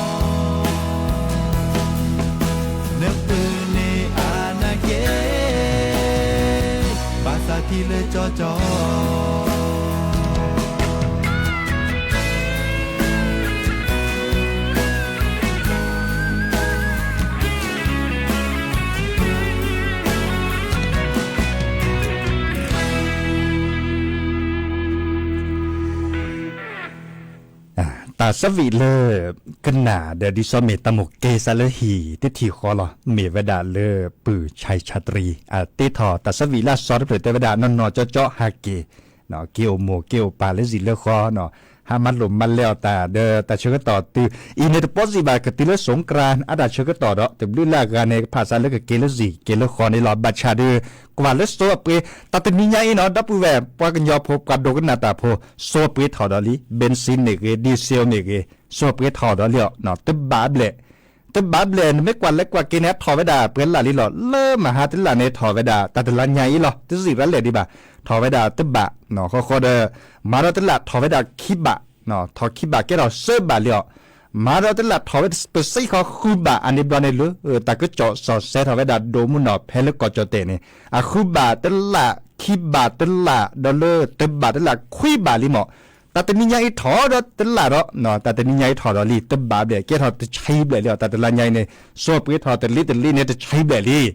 နပုၢ်န့ၣ်အါနာ်က့ၤ ဘၣ်သးထံၣ်လၢကၠီကၠီ တၢ်ဆၢဝံၤလၢ ကနၣ်ဒီးဒ်သိးမ့ၢ်တၢ်မိၣ်ကဲစးလၢဟံၣ် တထံၣ်ဃီလီၤ. မ့ၢ်ဝဲဒၣ်လၢပုၢ်ဆါဟံၣ်ဆါတရံး အတ့ထီၣ်တၢ်ဆၢဝံၤလၢအစီတဖျၢၣ်တဲဝဲဒၣ် နီၢ်နီၢ်ကၠီကၠီဟးက့ၤ က့ၤအိၣ်မိၢ်က့ၤအိၣ်ပၢ်လၢစံၣ်လၢဃီ, ဟးမၤလိာ်မၤလဲၤအီၣ်တၢ်ဒီးတၢ်ဆၢကတီၢ်တုၤအံၤန့ၣ် တပီၢ်စံးဘၣ်ကတုၤလၢ สงกรานต์ အတၢ်ဆၢကတီၢ်ဒီး တဘျုးလၢအဂၤန့ၣ် ကဖးစးလၢကက့ၤလၢစံၣ်က့ၤလၢဃီန့ၣ်လီၤ. ဘၣ်ဆၣ်ဒီး ကွၢ်လၢစိအပှ့ၤ တၢ်တနံၤညါအံၤနီၤ ဒီပုၢ်ဝဲၢ် ပှၤကညီဖိ ပှၤဒိကနၣ်တၢ်ဖိ စိအပှ့ၤထီၣ်ဒီးလံ, ဘ့ၣ်စံၣ်မ့ၢ်ဂ့ၤ ဒံၣ်စ့မ့ၢ်ဂ့ၤ စိအပှ့ၤထီၣ်ဒီးလံအီၤ တဘၣ်ဘျဲၣ် တဘးဘျဲၣ် နမ့ၢ်ကွၢ်လဲၤကွၢ်က့ၤန့ၣ် အထီၣ်ဝဲဒၣ်ပှဲၤလၢ်လံလီၤ. လၢမဟါတလၢ်န့ၣ် ထီၣ်ဝဲဒၣ်တၢ်တလါညါအံၤလီၤ. တစံးရၤလဲၣ်ဒံးဘၣ်, ထီၣ်ဝဲဒၣ်တဘး, ဃီဃီဒီး မၤဒီးတလၢ်ထီၣ်ဝဲဒၣ်ခံဘး, ထီၣ်ခံဘးကဲထီၣ်သၢဘးလံအီၤ. မၤဒီးတလၢ်ထီၣ်ဝဲပစံးဃီဃုဘး အန့ၣ်ဘျီန့ၣ်လၢ တၢ်ကစီၣ်စီၤစဲထီၣ်ဝဲဒၣ်ဒိၣ်မုၢ်နီၢ်ဖဲလၢကီၢ်ကၠီၣ်တဲၣ်န့ၣ် အဃုဘးတလၢ် ခံဘးတလၢ် ဒီးလၢတဘးတလၢ်ခွံဘးလံမး. တၢ်တနံၤညါအံၤထီၣ်ဒီးတလၢ်ဒီး တၢ်တနံၤညါအံၤထီၣ်ဒီးလံ တဘးဘျဲၣ်ကဲထီၣ်တဆံဘျဲၣ်လံအီၤ. တၢ်တလါညါအံၤန့ၣ် စိပှ့ၤထီၣ်တလံတလံန့ၣ် တဆံဘျဲၣ်လံ. ဒီး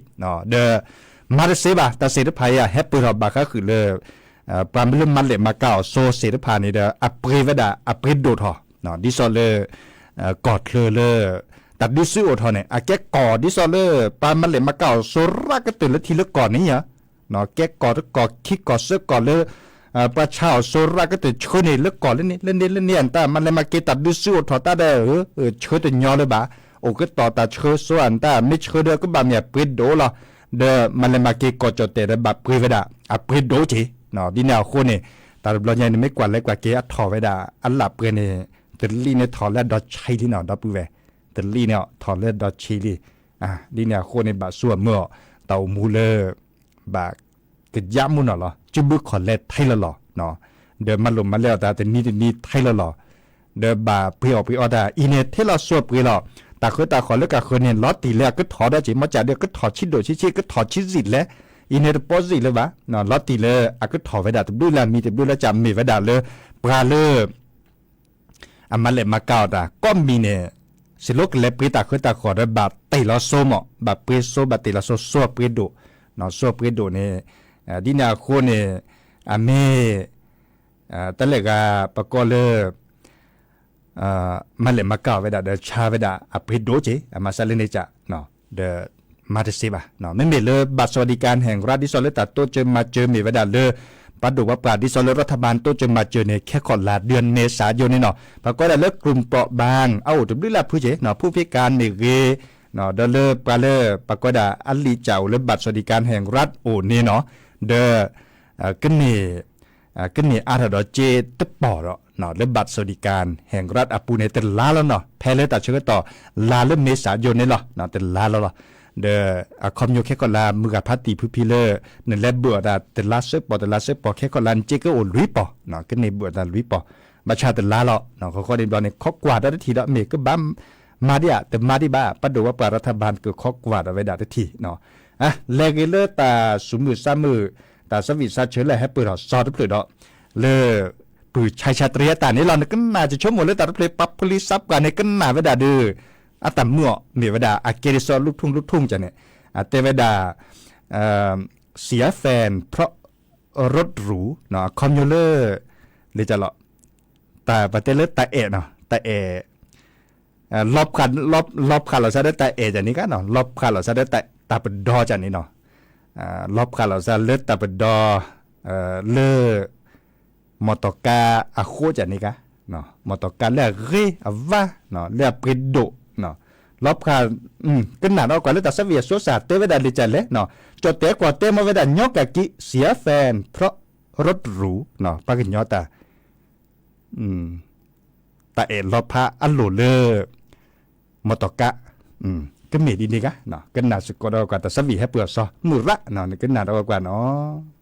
မၤတစ့ဘၣ် တၢ်စံးတဖၣ်အံၤ ဟဲပၢၢ်ထီၣ်ဘၣ်ဃးဃုာ်လၢ ပှၤမ့ၢ်လၢမၤလဲၣ်မၤကၤအီၤစိစ့ၢ်တဖၣ်န့ၣ်ဒီး အပှ့ၤဝဲဒၣ် အပှ့ၤဒိၣ်ထီၣ် ဒ်သိးလၢ ကီၢ်ချၢလၢ တၢ်ဒုးစုအိၣ်ထီၣ်န့ၣ် အကဲကီၢ်ဒ်သိးလၢ ပှၤမၤလဲၣ်မၤကၤအီၤစိရၣ်ကတၢၢ်လၢထံလၢကီၢ်န့ၣ်ဧါ. ကဲကီၢ်တကီၢ်ခံကီၢ်သၢကီၢ်လၢ ပှၤဆါအီၤစိရၣ်ကတၢၢ်ဆှၢန့ၣ် လၢကီၢ်လၢန့ၣ်လၢန့ၣ်လၢန့ၣ် အတၢ်မၤလဲၣ်မၤက့ၤတၢ်ဒုးစုအိၣ်ထီၣ်တၢ်ဒီး ဆှၢတညီလၢၤဘၣ်. အိၣ်ကတီၢ်တၢ်ဆှၢစိအတၢ်မ့ၢ်ဆှၢဒီးကဘၣ်မ့ၢ်အပှ့ၤဒိၣ်လီၤ. ဒီးမၤလဲၣ်မၤက့ၤကီၢ်ကၠီၣ်တဲၣ်ဒီးဘၣ်ပှ့ၤဝဲဒၣ် အပှ့ၤဒိၣ်က့ၤ. ဒ်န့ၣ်အဃိန့ၣ် တၢ်တဘျီညါအံၤ နမ့ၢ်ကွၢ်လဲၤကွၢ်က့ၤအထီၣ်ဝဲဒၣ် အလၢ်ပှဲၤန့ၣ် တလံန့ၣ်ထီၣ်လၢအဒီဆံလံနီၤ ဒီပုၢ်ဝဲၢ်, တလံန့ၣ်ထီၣ်လၢအဒီဆံလံ. ဒ်န့ၣ်အဃိန့ၣ် ဘၣ်ဆိအမၢအီၤ တၢ်အိၣ်မူလၢ ဘၣ်ကယၢ်မူနီၤလီၤ. စုဘုခီၣ်လဲထဲလီၤလီၤ, ဒီးမၤလိာ်မၤလဲအီၤတၢ်တနံၤတနံၤထဲလီၤလီၤ. ဒီးဘၣ်ပှ့ၤအီၣ်ပှ့ၤအီတၢ်အံၤန့ၣ် ထဲလီၤစိပှ့ၤလီၤ. တၢ်ဃၢတၢ်ဃီၤလၢကဃၢၤန့ၣ် လီၤတံၢ်လၢအကထီၣ်ဒီးက့ၤ မ့ၢ်ကဒီးကထီၣ်ဆံးဒိၣ်ဆံးဆံး ကထီၣ်ဆံးစံးလဲၣ်, အံၤန့ၣ်တပီစံးလၢၤဘၣ်, လီၤတံၢ်လၢအကထီၣ်ဝဲဒၣ်တဘျုးလၢအမံၤတဘျုးလၢကမ့ၢ်ဝဲဒၣ်လၢ ပှၤလၢ အမၤလဲၣ်မၤကၤအီၤတၢ် ကိးမံၤန့ၣ် စံးလိကလဲၤပှ့ၤတၢ်ဃၢတၢ်ဃီၤဒီးဘၣ်တ့ၢ်လီၤစိမး, ဘၣ်ပှ့ၤစိ ဘၣ်တ့ၢ်လီၤစိ စိပှ့ၤဒိၣ်, စိပှ့ၤဒိၣ်န့ၣ် ဒ်န့ၣ်အဃိန့ၣ် အမ့ၢ် တၢ်လဲၣ်ဂၤ ပကိးလၢ မၤလဲၣ်မၤကၤအီၤဝဲဒၣ်ဒီးဆါဝဲဒၣ် အပှ့ၤဒိၣ်က့ၤ အမၤစၢ်လၢန့ၣ်က ဒီးမၤတစ့ဘၣ်. မ့မ့ၢ်လၢဘၣ်စီၤဒံကၤဟဲၣ်ရၣ် ဒ်သိးလၢတၢ်တိစၢၤမၤစၢၤမ့ၢ်ဝဲဒၣ်လၢ ပှၤဒိၣ်ပှၤပှၢ် ဒ်သိးလၢရၤထဘၢၣ်တိစၢၤမၤစၢၤန့ၣ် ခဲခိၣ်လါ เดือนเมษายน န့ၣ်နီၤ ပှၤကိးဒၣ်လၢ กลุ่มเปราะบาง အအိၣ်တဘျုးလၢဖုက့ၤ ဖုဖ့ကၤမ့ၢ်ဂ့ၤ ဒီးလၢပှၤလၢ ပှၤကိးဒၣ်အလံာ်စၢ်အိၣ်လၢဘၣ်စီၤဒံကၤဟဲၣ်ရၣ်အိၣ်န့ၣ်နီၤ ဒီး ကန့ၢ် ကန့ၢ်အါထီၣ်ဒီးစ့တပီၢ်ဒီး လၢဘၣ်စီၤဒံကၤဟဲၣ်ရၣ်အပူၤန့ၣ် တလါလီၤနီၤ ဖဲလၢတၢ်ဆၢကတီၢ် လါလၢ เมษายน န့ၣ်လီၤ တလါလီၤလီၤ. ဒီးအခီပညီခဲခိၣ်လါ မုၢ်ဂၤဖးတံၢ်ဖုဖံလၢ နလဲၤဘုးအီၣ်တၢ်တလါစဲးပီၢ် တလါစဲးပီၢ် ခဲခိၣ်လါနစ့ကအိၣ်လွံၢ်ပီၢ် ကန့ၢ်ဘုးအီၣ်တၢ်လွံၢ်ပီၢ် ဘၣ်ဆၣ်တလါလီၤ. ဃီဃီန့ၣ်ဘျီန့ၣ် ခိးကွၢ်ဒီးတထံၣ်ဒီး မ့ၢ်ကဘၣ်မၤဒံးဧါ တမၤဒံးဘၣ် ပှၤဒိၣ်ပှၤပှၢ်ရၤထဘၢၣ်ကခိးကွၢ်ဒီးဝဲဒၣ်တထံၣ် လဲၤဂ့ၤလၢတၢ်ဆူးမုၢ်ဆါမုၢ် တၢ်ဆၢဝံၣ်ဆါဆၢလၢဟဲပၢၢ်ထီၣ်စီတဖျၢၣ်ဒီး လၢ ပုၢ်ဆါဆါတရံအတၢ်န့ၣ်လီၤ. နကနၣ်ကဆိကမိၣ်လၢတၢ်တဖျၢၣ် ပှၤပလံၤစးပှၢ်န့ၣ် ကနၣ်ဝဲဒၣ်ဒီး အတၢ်မုာ်အီၤ မ့ၢ်ဝဲဒၣ် အကဲဒ်သိးလူၢ်ထူၣ်လူၢ်ထူၣ်ကန့ၣ် အတဲဝဲဒၣ် เสียแฟนเพราะรถหรู အခီပညီလၢ လၢကလီၤ တၢ်ပတဲလၢတၢ်အဲၣ်နီၤ တၢ်အဲၣ် လီၤဖးလီၤစၢ်ဒီးတၢ်အဲၣ်ကန့ၣ်ကနီၤ လီၤဖးလီၤစၢ်ဒီးတၢ်ပဒီကန့ၣ်နီၤ လီၤဖးလီၤစၢ်လၢတၢ်ပဒီ လၢ မီၢ်တီၢ်ကါအဃိကန့ၣ်က မီၢ်တီၢ်ကါလၢအဂ့ၤအဝါ လၢအပှ့ၤဒိၣ် လီၤဖး ကနၣ်ဒီးကွၢ်လၢတၢ်ဆၢဝံၣ်အစိစၢ်တဲဝဲဒၣ်လံာ်ကလဲၣ် ကၠီၣ်တဲာ်ကွၢ်တဲမီၤဝဲဒၣ်ညီကကံ เสียแฟนเพราะรถหรู ပှၤကညီတၢ် တၢ်အဲၣ်လီၤဖးအလိၤလၢ မီၢ်တီၢ်ကါ ကမ့ၢ်ဒ်န့ၣ်ဂ့ၤ ကနၣ်စ့ၢ်ကီးဒီးကွၢ်တၢ်ဆၢဝံၣ်ဟဲပၢၢ်အီၤစီၤမုၢ်ရၣ် နကနၣ်ဒီးကွၢ်နီၤ.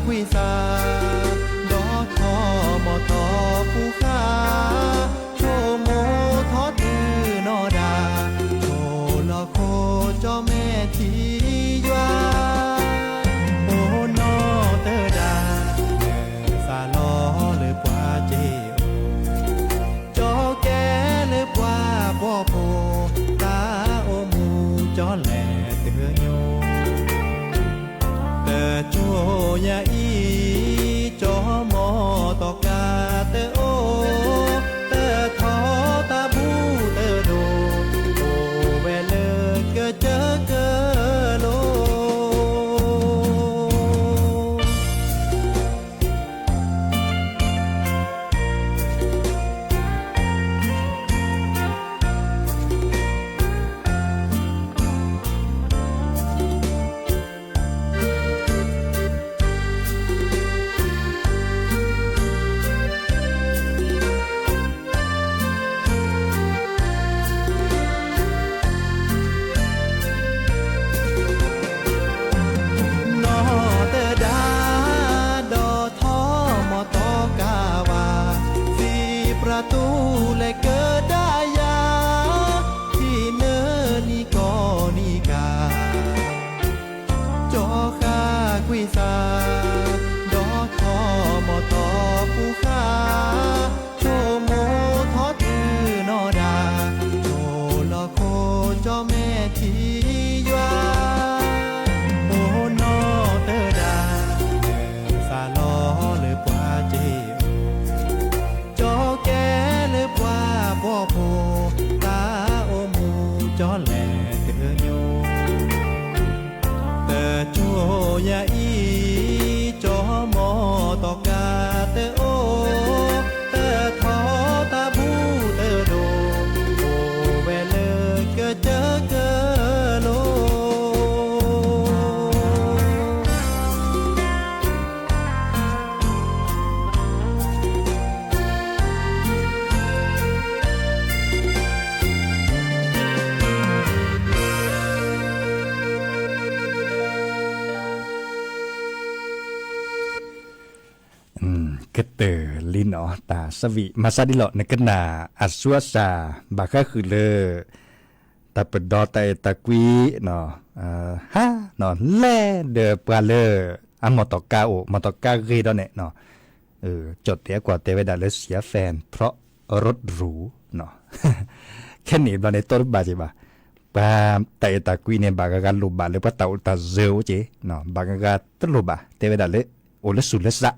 ကွံာ်သး, ဒီးထီၣ်မီၢ်ထီၣ်ပူၤဃာ်, ဆိကမိၣ်ထီၣ်တုၤနီၢ်ဒၣ်, ဆိလီၤခိၣ်ကၠီမဲာ်ထံယွၤ, အိၣ်နီၢ်သဒၣ်, သးလီၤလၢပှၤစ့ၢ်, ကၠီကဲလၢပှၤဘီၣ်ဖိ, တၢ်အိၣ်မူကၠီလဲၤတညိ, တကၠိညါအံၤ, ကၠီမီၢ်တီၢ်ကါတအိၣ်, တထီၣ်တၢ်ဘူၣ်တဒိၣ်, အိၣ်ဝဲလၢကစၢၢ်ကလိၤ နီၢ်သဒၣ်, ဒီးထီၣ်မီၢ်တီၢ်ကါဝၤ, သံပြးတူၢ်လဲၤကဒါယၤ, ထံၣ်နၢနံၤကီၢ်နံၤကၤ ကၠီဃၣ်ကွံာ်သး, ဒီးထီၣ်မီၢ်ထီၣ်ပူၤဃာ်, ဆိကမိၣ်ထီၣ်တုၤနီၢ်ဒၣ်, ဆိလီၤခိၣ်ကၠီမဲာ်ထံယွၤ, အိၣ်နီၢ်သဒၣ်, သးလီၤလၢပှၤစ့ၢ်, ကၠီကဲလၢပှၤဘီၣ်ဖိ, တၢ်အိၣ်မူကၠီလဲၤတညိ တကၠိညါအံၤ, ကၠီမီၢ်တီၢ်ကါတအိၣ်, တထီၣ်တၢ်ဘူၣ်တဒိၣ်, အိၣ်ဝဲလၢကစၢၢ်ကလိၤ ကတၢၢ်လံနီၤ တၢ်ဆၢဝံၤ မၤစၢ်ဒ်လီၤ နကနၣ်အဆူအစှၤ ဘၣ်ဃးဃုာ်လၢ တၢ်ပဒီတၢ်အဲၣ်တၢ်ကွံနီၤ, ဟါနီၤ လဲၤဒီးပှၤလၢ အမီၢ်တီၢ်ကါအိၣ် မီၢ်တီၢ်ကါဂ့ၤဒီးန့ၣ်နီၤ, ကၠီၣ်တဲာ်အကွၢ်တဲဝဲဒၣ်လၢ စံးအါ fan ဖြီၣ်ရူးရူးနီၤ, ခဲန့ၣ်ဘျီန့ၣ် တီတဘၣ်က့ၤဘၣ်, ပှၤတၢ်အဲၣ်တၢ်ကွံန့ၣ် ဘၣ်ဂၤဂၤလိၣ်ဘၣ်လၢပှၤတၢ်အိၣ်တၢ်စၢၤအိၣ်က့ၤ, ဘၣ်ဂၤဂၤတလိၣ်ဘၣ် တဲဝဲဒၣ်လၢ အိၣ်လၢသူၣ်လၢသး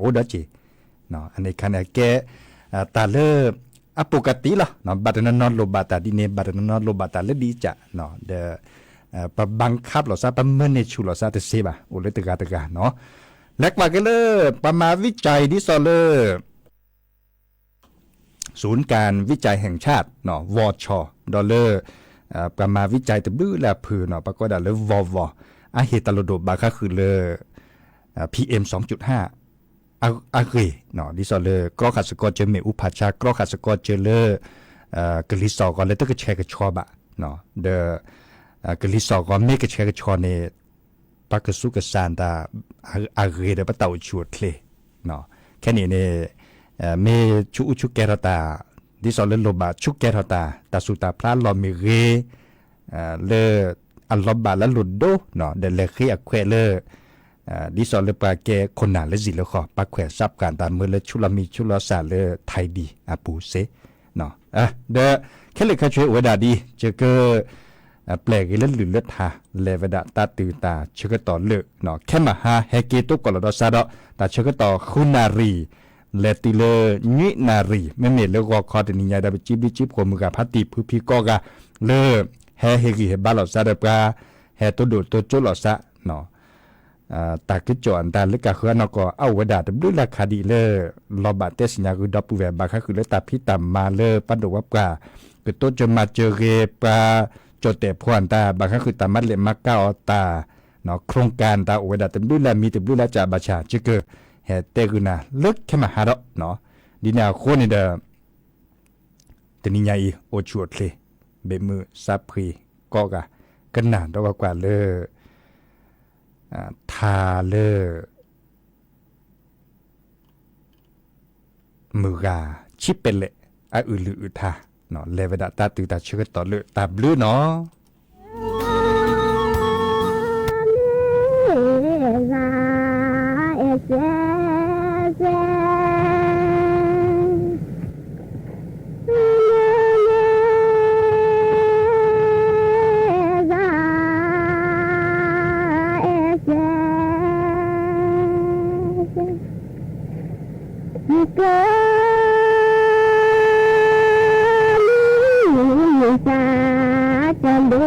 အိၣ်ဒီးက့ၤ, အန့ၣ်ခါန့ၣ် အကဲ တၢ်လၢ အပူၤကတံလီၤ, ဘၣ်တနီၤနီၤလိၣ်ဘၣ်တၢ်ဒ်န့ၣ် ဘၣ်တနီၤနီၤလိၣ်ဘၣ်တၢ်လၢဒ်ကး, ဒီး ပဘၣ်ခးလိာ်သး ပမၢန့ၢ်ဆူၣ်လိာ်သးတသ့ဘၣ် အိၣ်လၢတဂၤတဂၤနီၤ, လဲၤကွၢ်က့ၤလၢ ပှၤမၤဝံကၠံ ဒ်သိးလၢ ศูนย์การวิจัยแห่งชาติ ဝီၤဆီၣ် ဒီးလၢ ပှၤမၤဝံကၠံတဘျုးလၢအဖုၣ်နီၤ ပှၤကိးဒၣ်လၢ ဝီၤဝီၤ အဟ့ၣ်တၢ်လိၣ်ဒိၣ်ဘၣ်ဃးဃုာ်လၢ PM အဂ့ၢ် ဒ်သိးလၢ ကြီခးစကီစၢၤမ့ၣ်အူဖးဆါ ကြီခးစကီစၢၤလၢ ကလံၤစိးဂီၤလၢတကဆှဲကဆှီဘၣ်, ဒီး ကလံၤစိးဂီၤမ့ၢ်ကဆှဲကဆှီန့ၣ် ပှၤကစူးကစၢ်တၢ် အဂ့ၢ်ဒီးပတၢ်အိၣ်ဆူၣ်အိၣ်ချ့, ခဲန့ၣ်န့ၣ် မ့ၢ်ဆူးအူဆူးကဲထီၣ်တၢ် ဒ်သိးလၢလိၣ်ဘၣ်ဆူးကဲထီၣ်တၢ် တၢ်ဆူးတၢ်ဖျါလီၢ်မ့ၢ်ဂ့ၤ, လၢ အလီၤဘၣ်လၢအလိၣ်ဒိ ဒီးလဲၤဃ့အခွဲးလၢ ဒ်သိးလၢပှၤကဲခိၣ်နၢ်လၢစံာ်လၢဃီ ပှၤခွဲးစးပှၢ်တၢ်မၢလၢဆူလီၢ်မံဆူလီၢ်စၢ်လၢထံဒံၣ်အပူၤစ့ၢ်, ဒီးခဲလၢာ်ခဲဆ့အိၣ်ဝဲဒၣ်ဒ် ကက ပျဲၢ်ဂ့ၤလၢလုၢ်လၢထါ လဲၤဝဲဒၣ်တၢ်တုၤတၢ်ဆၢကတီၢ်လၢ ခဲမဟါဟဲက့ၤတိကိးလီၤဒီးစးဒီး တၢ်ဆၢကတီၢ်ဃုနၣ်ရံၣ် လဲၤတုၤလၢ နွံနၣ်ရံၣ် မ့မ့ၢ်လၢဂီၤခီတနံၤညါဒီး ပစံးဘျုးစံးဖှိၣ်မုၢ်ဂၤဖးတံၢ်ဖုဖံကိးဂၤ လၢ ဟဲဟ့ၣ်ဂံၢ်ဟ့ၣ်ဘါလိာ်သးဒီးပှၤ ဟဲတိဒိၣ်တိကၠိလိာ်သး တၢ်ကစီၣ်အတၢ်လၢကဃုအနီၢ်ကီၢ် အအိၣ်ဝဲဒၣ်တဘျုးလၢခါဒံးလၢ လီၤဘၣ်တဲသ့ၣ်ညါဂုၤဒီပုၢ်ဝဲၢ် ဘၣ်ဃးဃုာ်လၢတၢ်ဖံးတၢ်မၤလၢပှၤဒိၣ်ဝဲပှၤ ကတိစၢၤမၤစၢၤဂ့ၤ ပှၤကၠီၣ်တဲၣ်ဖိအတၢ် ဘၣ်ဃးဃုာ်တၢ်မၤလဲၣ်မၤကၤအီၤတၢ် ခရူၣ်ကၣ်တၢ်အိၣ်ဝဲဒၣ်တဘျုးလၢအမံၤတဘျုးလၢအကၢ်ဘၣ်ဆၣ် ကက ဟဲတဲဂုာ်နၤလၢခဲမဟါဒီး ဒ်န့ၣ်အဃိန့ၣ်ဒီး တနံၤညါအံၤ အိၣ်ဆူၣ်အိၣ်ချ့ ဘၣ်မုာ်စးဖှံကိးဂၤ ကနၣ်ဒီးကွၢ်ကွၢ်လၢ ထါလၢ မုၢ်ဂၤဆံးပဲလဲၣ် အအုၣ်လုၢ်အုၣ်ထါ လဲၤဝဲဒၣ်တၢ်တုၤတၢ်ဆၢကတီၢ်လၢတၢ်ဘျုးနီၤ. လီၤဖီဘၣ်သးဒ် လၢသု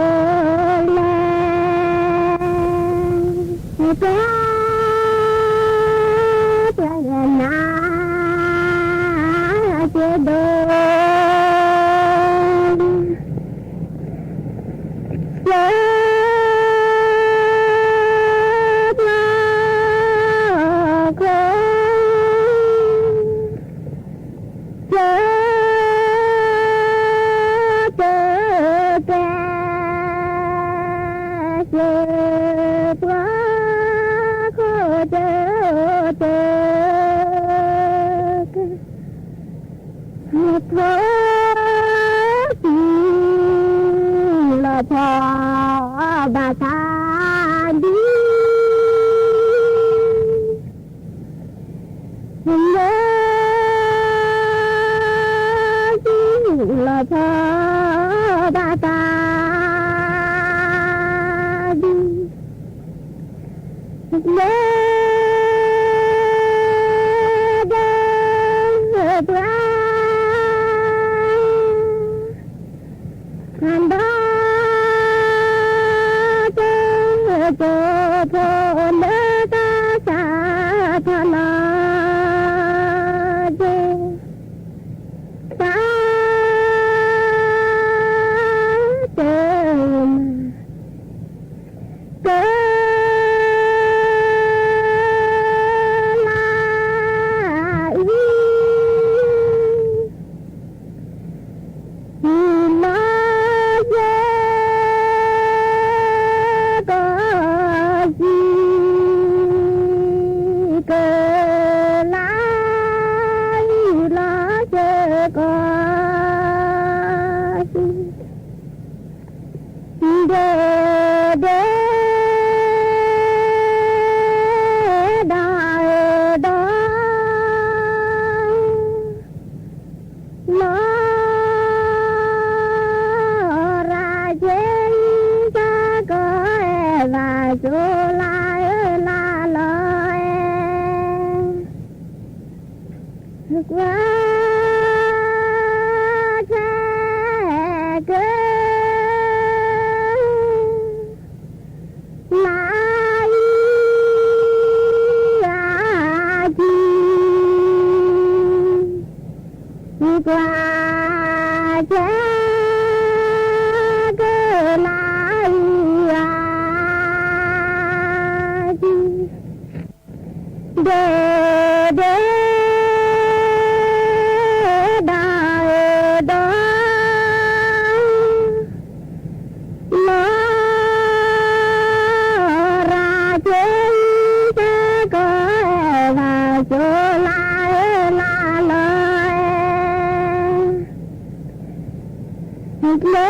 လီၤဖီဘၣ်သးဒ် လၢ ဒီးပှၤ ဒီး တၢ် တၢ် တၢ် လၢအံၤ လီၤစၢၤကီးစံး ကလၢအံၤလီၤစၢၤကီးစံး ဒဲဒဲ ဒီးဒီး လီၤ ရၤက့ၤ စၢ်ကီးအဲၣ်ဘၣ်စိၤလါအၢလါလီၤအဲၣ် ကွၢ် ဆဲးကၢ လါအံၤ အကံ ကွၢ် ဆဲး ကၢ လါအံၤ အကံ ဒဲဒဲ ဒီးဒီး လီၤ ရၤက့ၤ စၢ်ကီးအဲၣ်ဘၣ်စိၤလါအၢလါလီၤအဲၣ် ကျဲ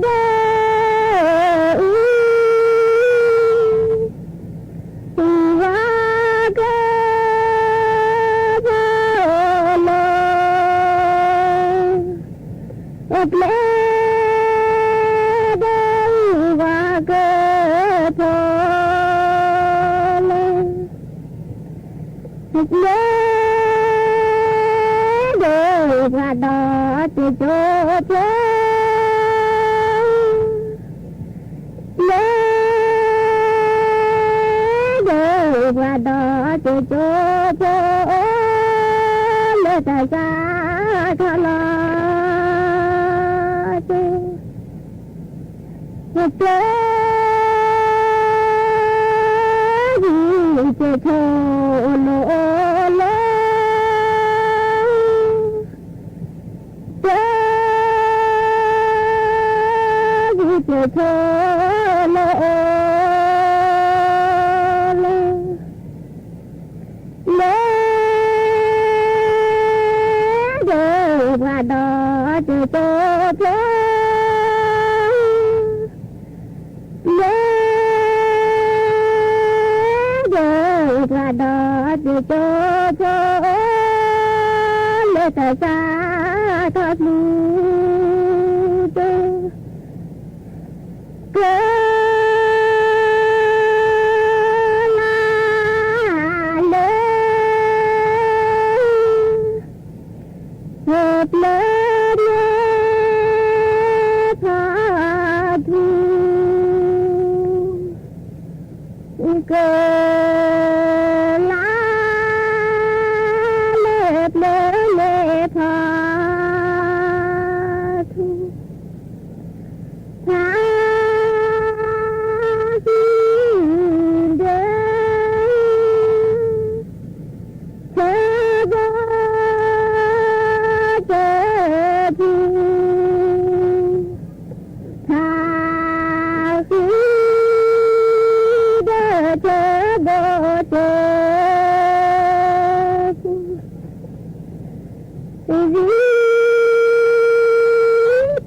ဒဲ အူ ဝါကၢ ဖီလိၤ အကျဲ ဒဲ အူ ဝါကၢ ဖီလိၤ ကျဲ ဒဲ ပှၤဒီးတကၠိဖိ ကျဲ ဒဲ ပှၤဒီးတကၠိဖိ လၢတၢ်စးထီၣ်လီၤ ကျဲ ဒ်ကၠိဖိလိၤလိၤ ကျဲ ဒ်ကၠိဖိလိၤလိၤ လၢ ကလါလၢပျၢၤလၢဖီထူ ဖးသံဒီး ဆၢဘီတပူၤ ဖးဃံဒီးဆၢဘီတပူၤ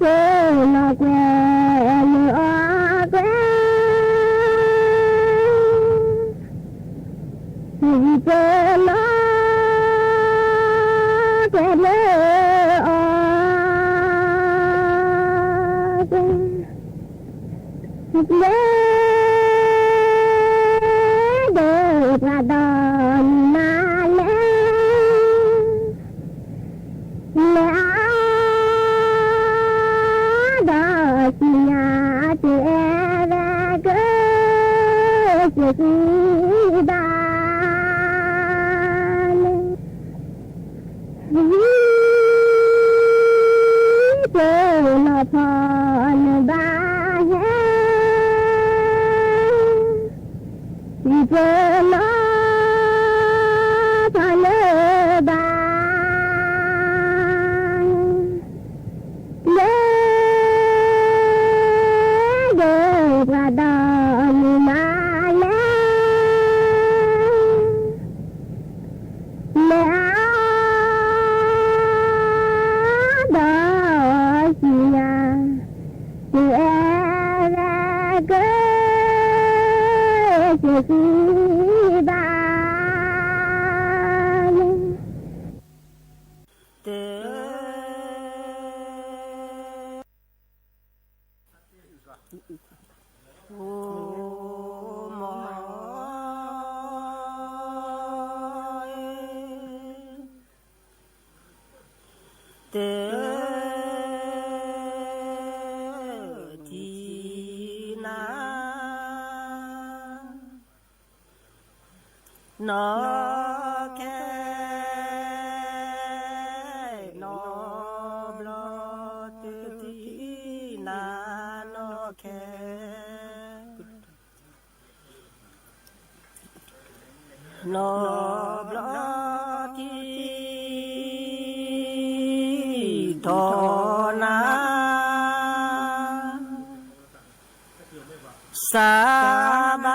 ဝံၤပလီၤကွဲးလၢအီၤကွဲး ဝံၤပလီၤကွဲးလၢအီၤကွဲး ပျဲဒီးပှၤဒီမါလဲၣ် လဲၤအါဒီးစံၣ်ညါ တအဲၣ်ဝဲကစၢၢ်စ့ၢ်ကီးဘၣ်လဲၣ် ဝံၤပလီၤဖီနဘၣ်ဟဲ ဝံၤပလီၤဖီနဘၣ် လဲၤဒီးပှၤဒီမါလဲၣ် လဲၤအါဒီးစံၣ်ညါ တအဲၣ်ဝဲကစၢၢ်စ့ၢ်ကီးဘၣ်လဲၣ် တ အိၣ်မီၢ် တ ထံၣ်နၤ နီၢ်ခဲ နီၢ်ဘျီ တထံၣ်နၤ နီၢ်ခဲ နီၢ်ဘျီ ထံၣ်ထီၣ်နၤ စါဘါ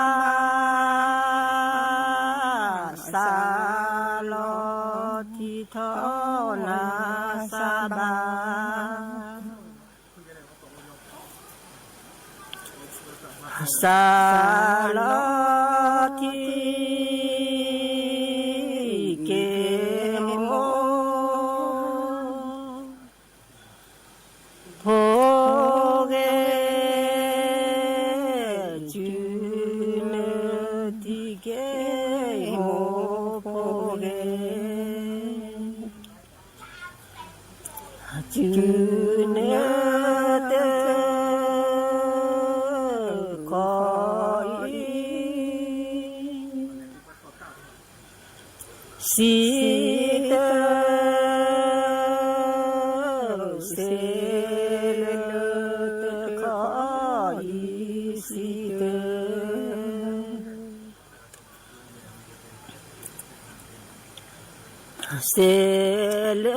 စါလီၤ ထံၣ်ထီၣ်နၤ စါဘါ စါလီၤ ထံၣ်က့ၤ မိၢ် ဖိဂ့ၤ စုနၢတံၢ်က့ၤ မိၢ်ဖိဂ့ၤ စုနၢတခီအံၤ စံးတၢ် စ့လၢတခီအံၤ စံးတၢ် စ့လၢ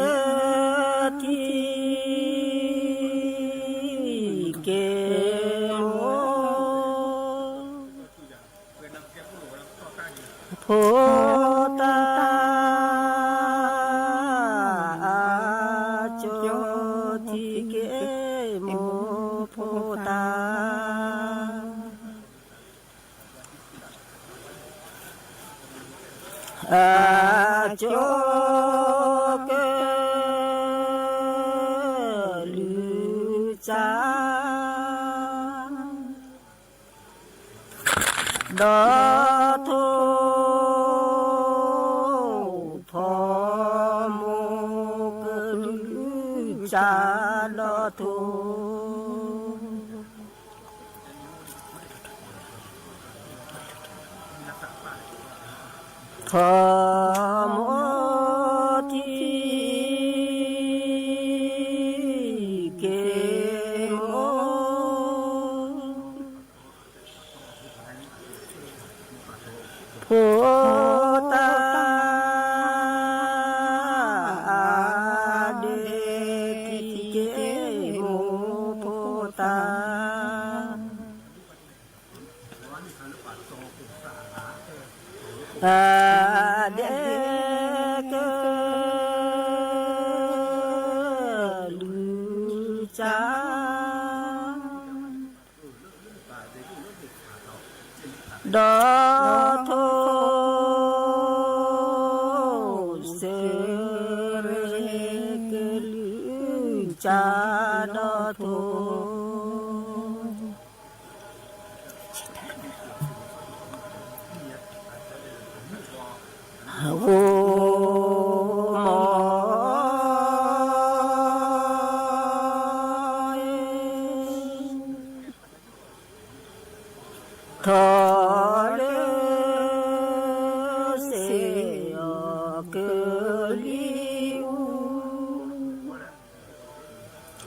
ထံၣ်က့ၤ မိၢ် ဖိတၢ် အကၠီ ထံၣ်က့ၤ မိၢ် ဖိတၢ် အကၠီ ကလုၢ်စၢ် ဒီးထိၣ် ထိၣ်မိၢ် ကလုၢ်စၢ် ဒီးထိၣ် ထီၣ်မိၢ်ထံက့ၤမိၢ် ဖိသၣ်အါဒဲးထံက့ၤမိၢ် ဖိသၣ် အါဒဲးကလုၢ်ကၢ ဒီး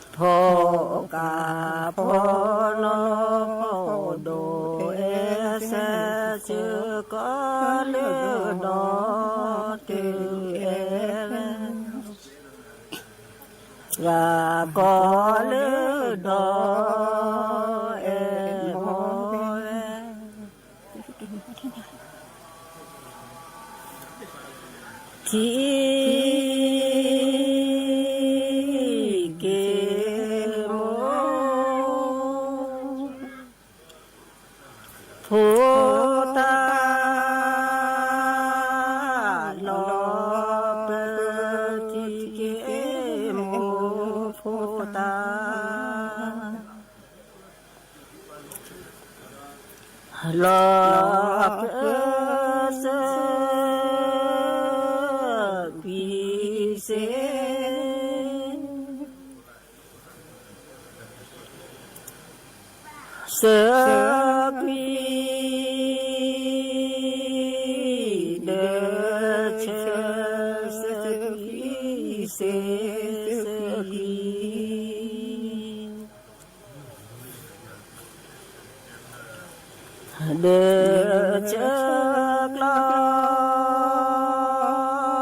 ထိၣ် စၢကလုၢ်ကၢဒီးထိၣ် ဂိၢ်မီၢ် ထီၣ်လၢစ့ၢ်ကီးကလံၤအူ ဖီၣ်ကးဖီၣ်နီၣ်ဖီၣ်ဒီးအဲၣ်စဲး စ့ၢ်ကီးလၢဒီးတုၤအဲၣ်ဝဲ ဂၤကီလၢဒီးအဲၣ်မီၢ်ဝဲ ထံက့ၤမိၢ် ဖိသၣ် လီၤပျံၤထံက့ၤမိၢ် ဖိသၣ် လီၤပျံၤစ့ၢ်ကီး စ့ၢ်ကီး ဒီးဆၢ စ့ၢ်ကီး စ့ၢ်ကီး ဒီးဆၢကျီ လီၤ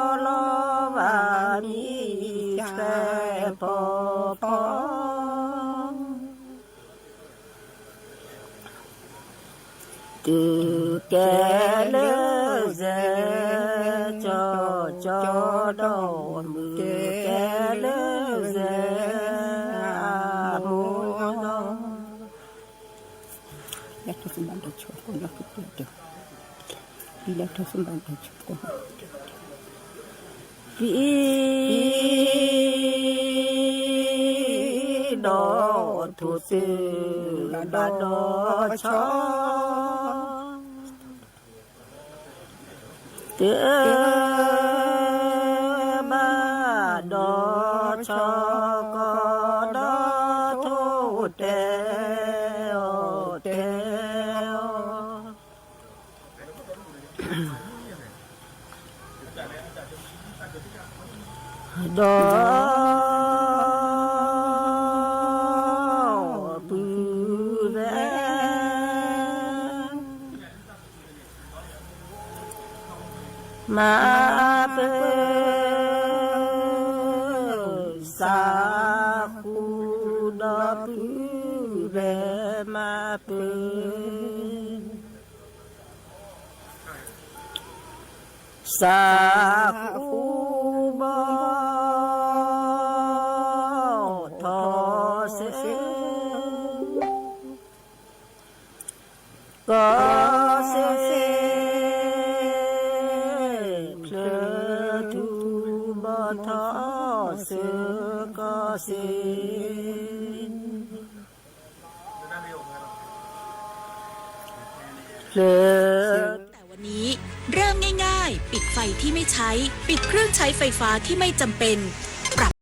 ဘၣ်မံဖျဲၣ်ဖီဖီ တုၤကဲလၢစဲး ကၠီကၠီဒီးမုၢ်ကဲလၢစဲး အမိၢ်လီၤ လၢထူၣ်စံဘၣ်ဒီးဆိကိးနီၢ်ကတၢၢ်ဒီး လၢထူၣ်စံဘၣ်ဒီးဆိကိး ပံၤဒီးထိၣ်စ့ၢ်ဘၣ်ဒီးဆီ တၢ်ဘၣ်ဒီးဆီ ကီဒီးထိၣ်တဲအီၤတဲအီၤ ဒီး ပုၢ်ဝဲၢ် မၤပၢၢ် စးဃူဒီးပုၢ်ဝဲၢ် မၤပၢၢ် စးဃူဘီထီၣ်စ့ၢ်ကီးစ့ၢ် ဖျၢၣ်ထူၣ်ဘီထီၣ်စ့ၢ်ကီးစ့ၢ် ဖျၢၣ် แต่วันนี้เริ่มง่ายๆ ปิดไฟที่ไม่ใช้ ปิดเครื่องใช้ไฟฟ้าที่ไม่จำเป็น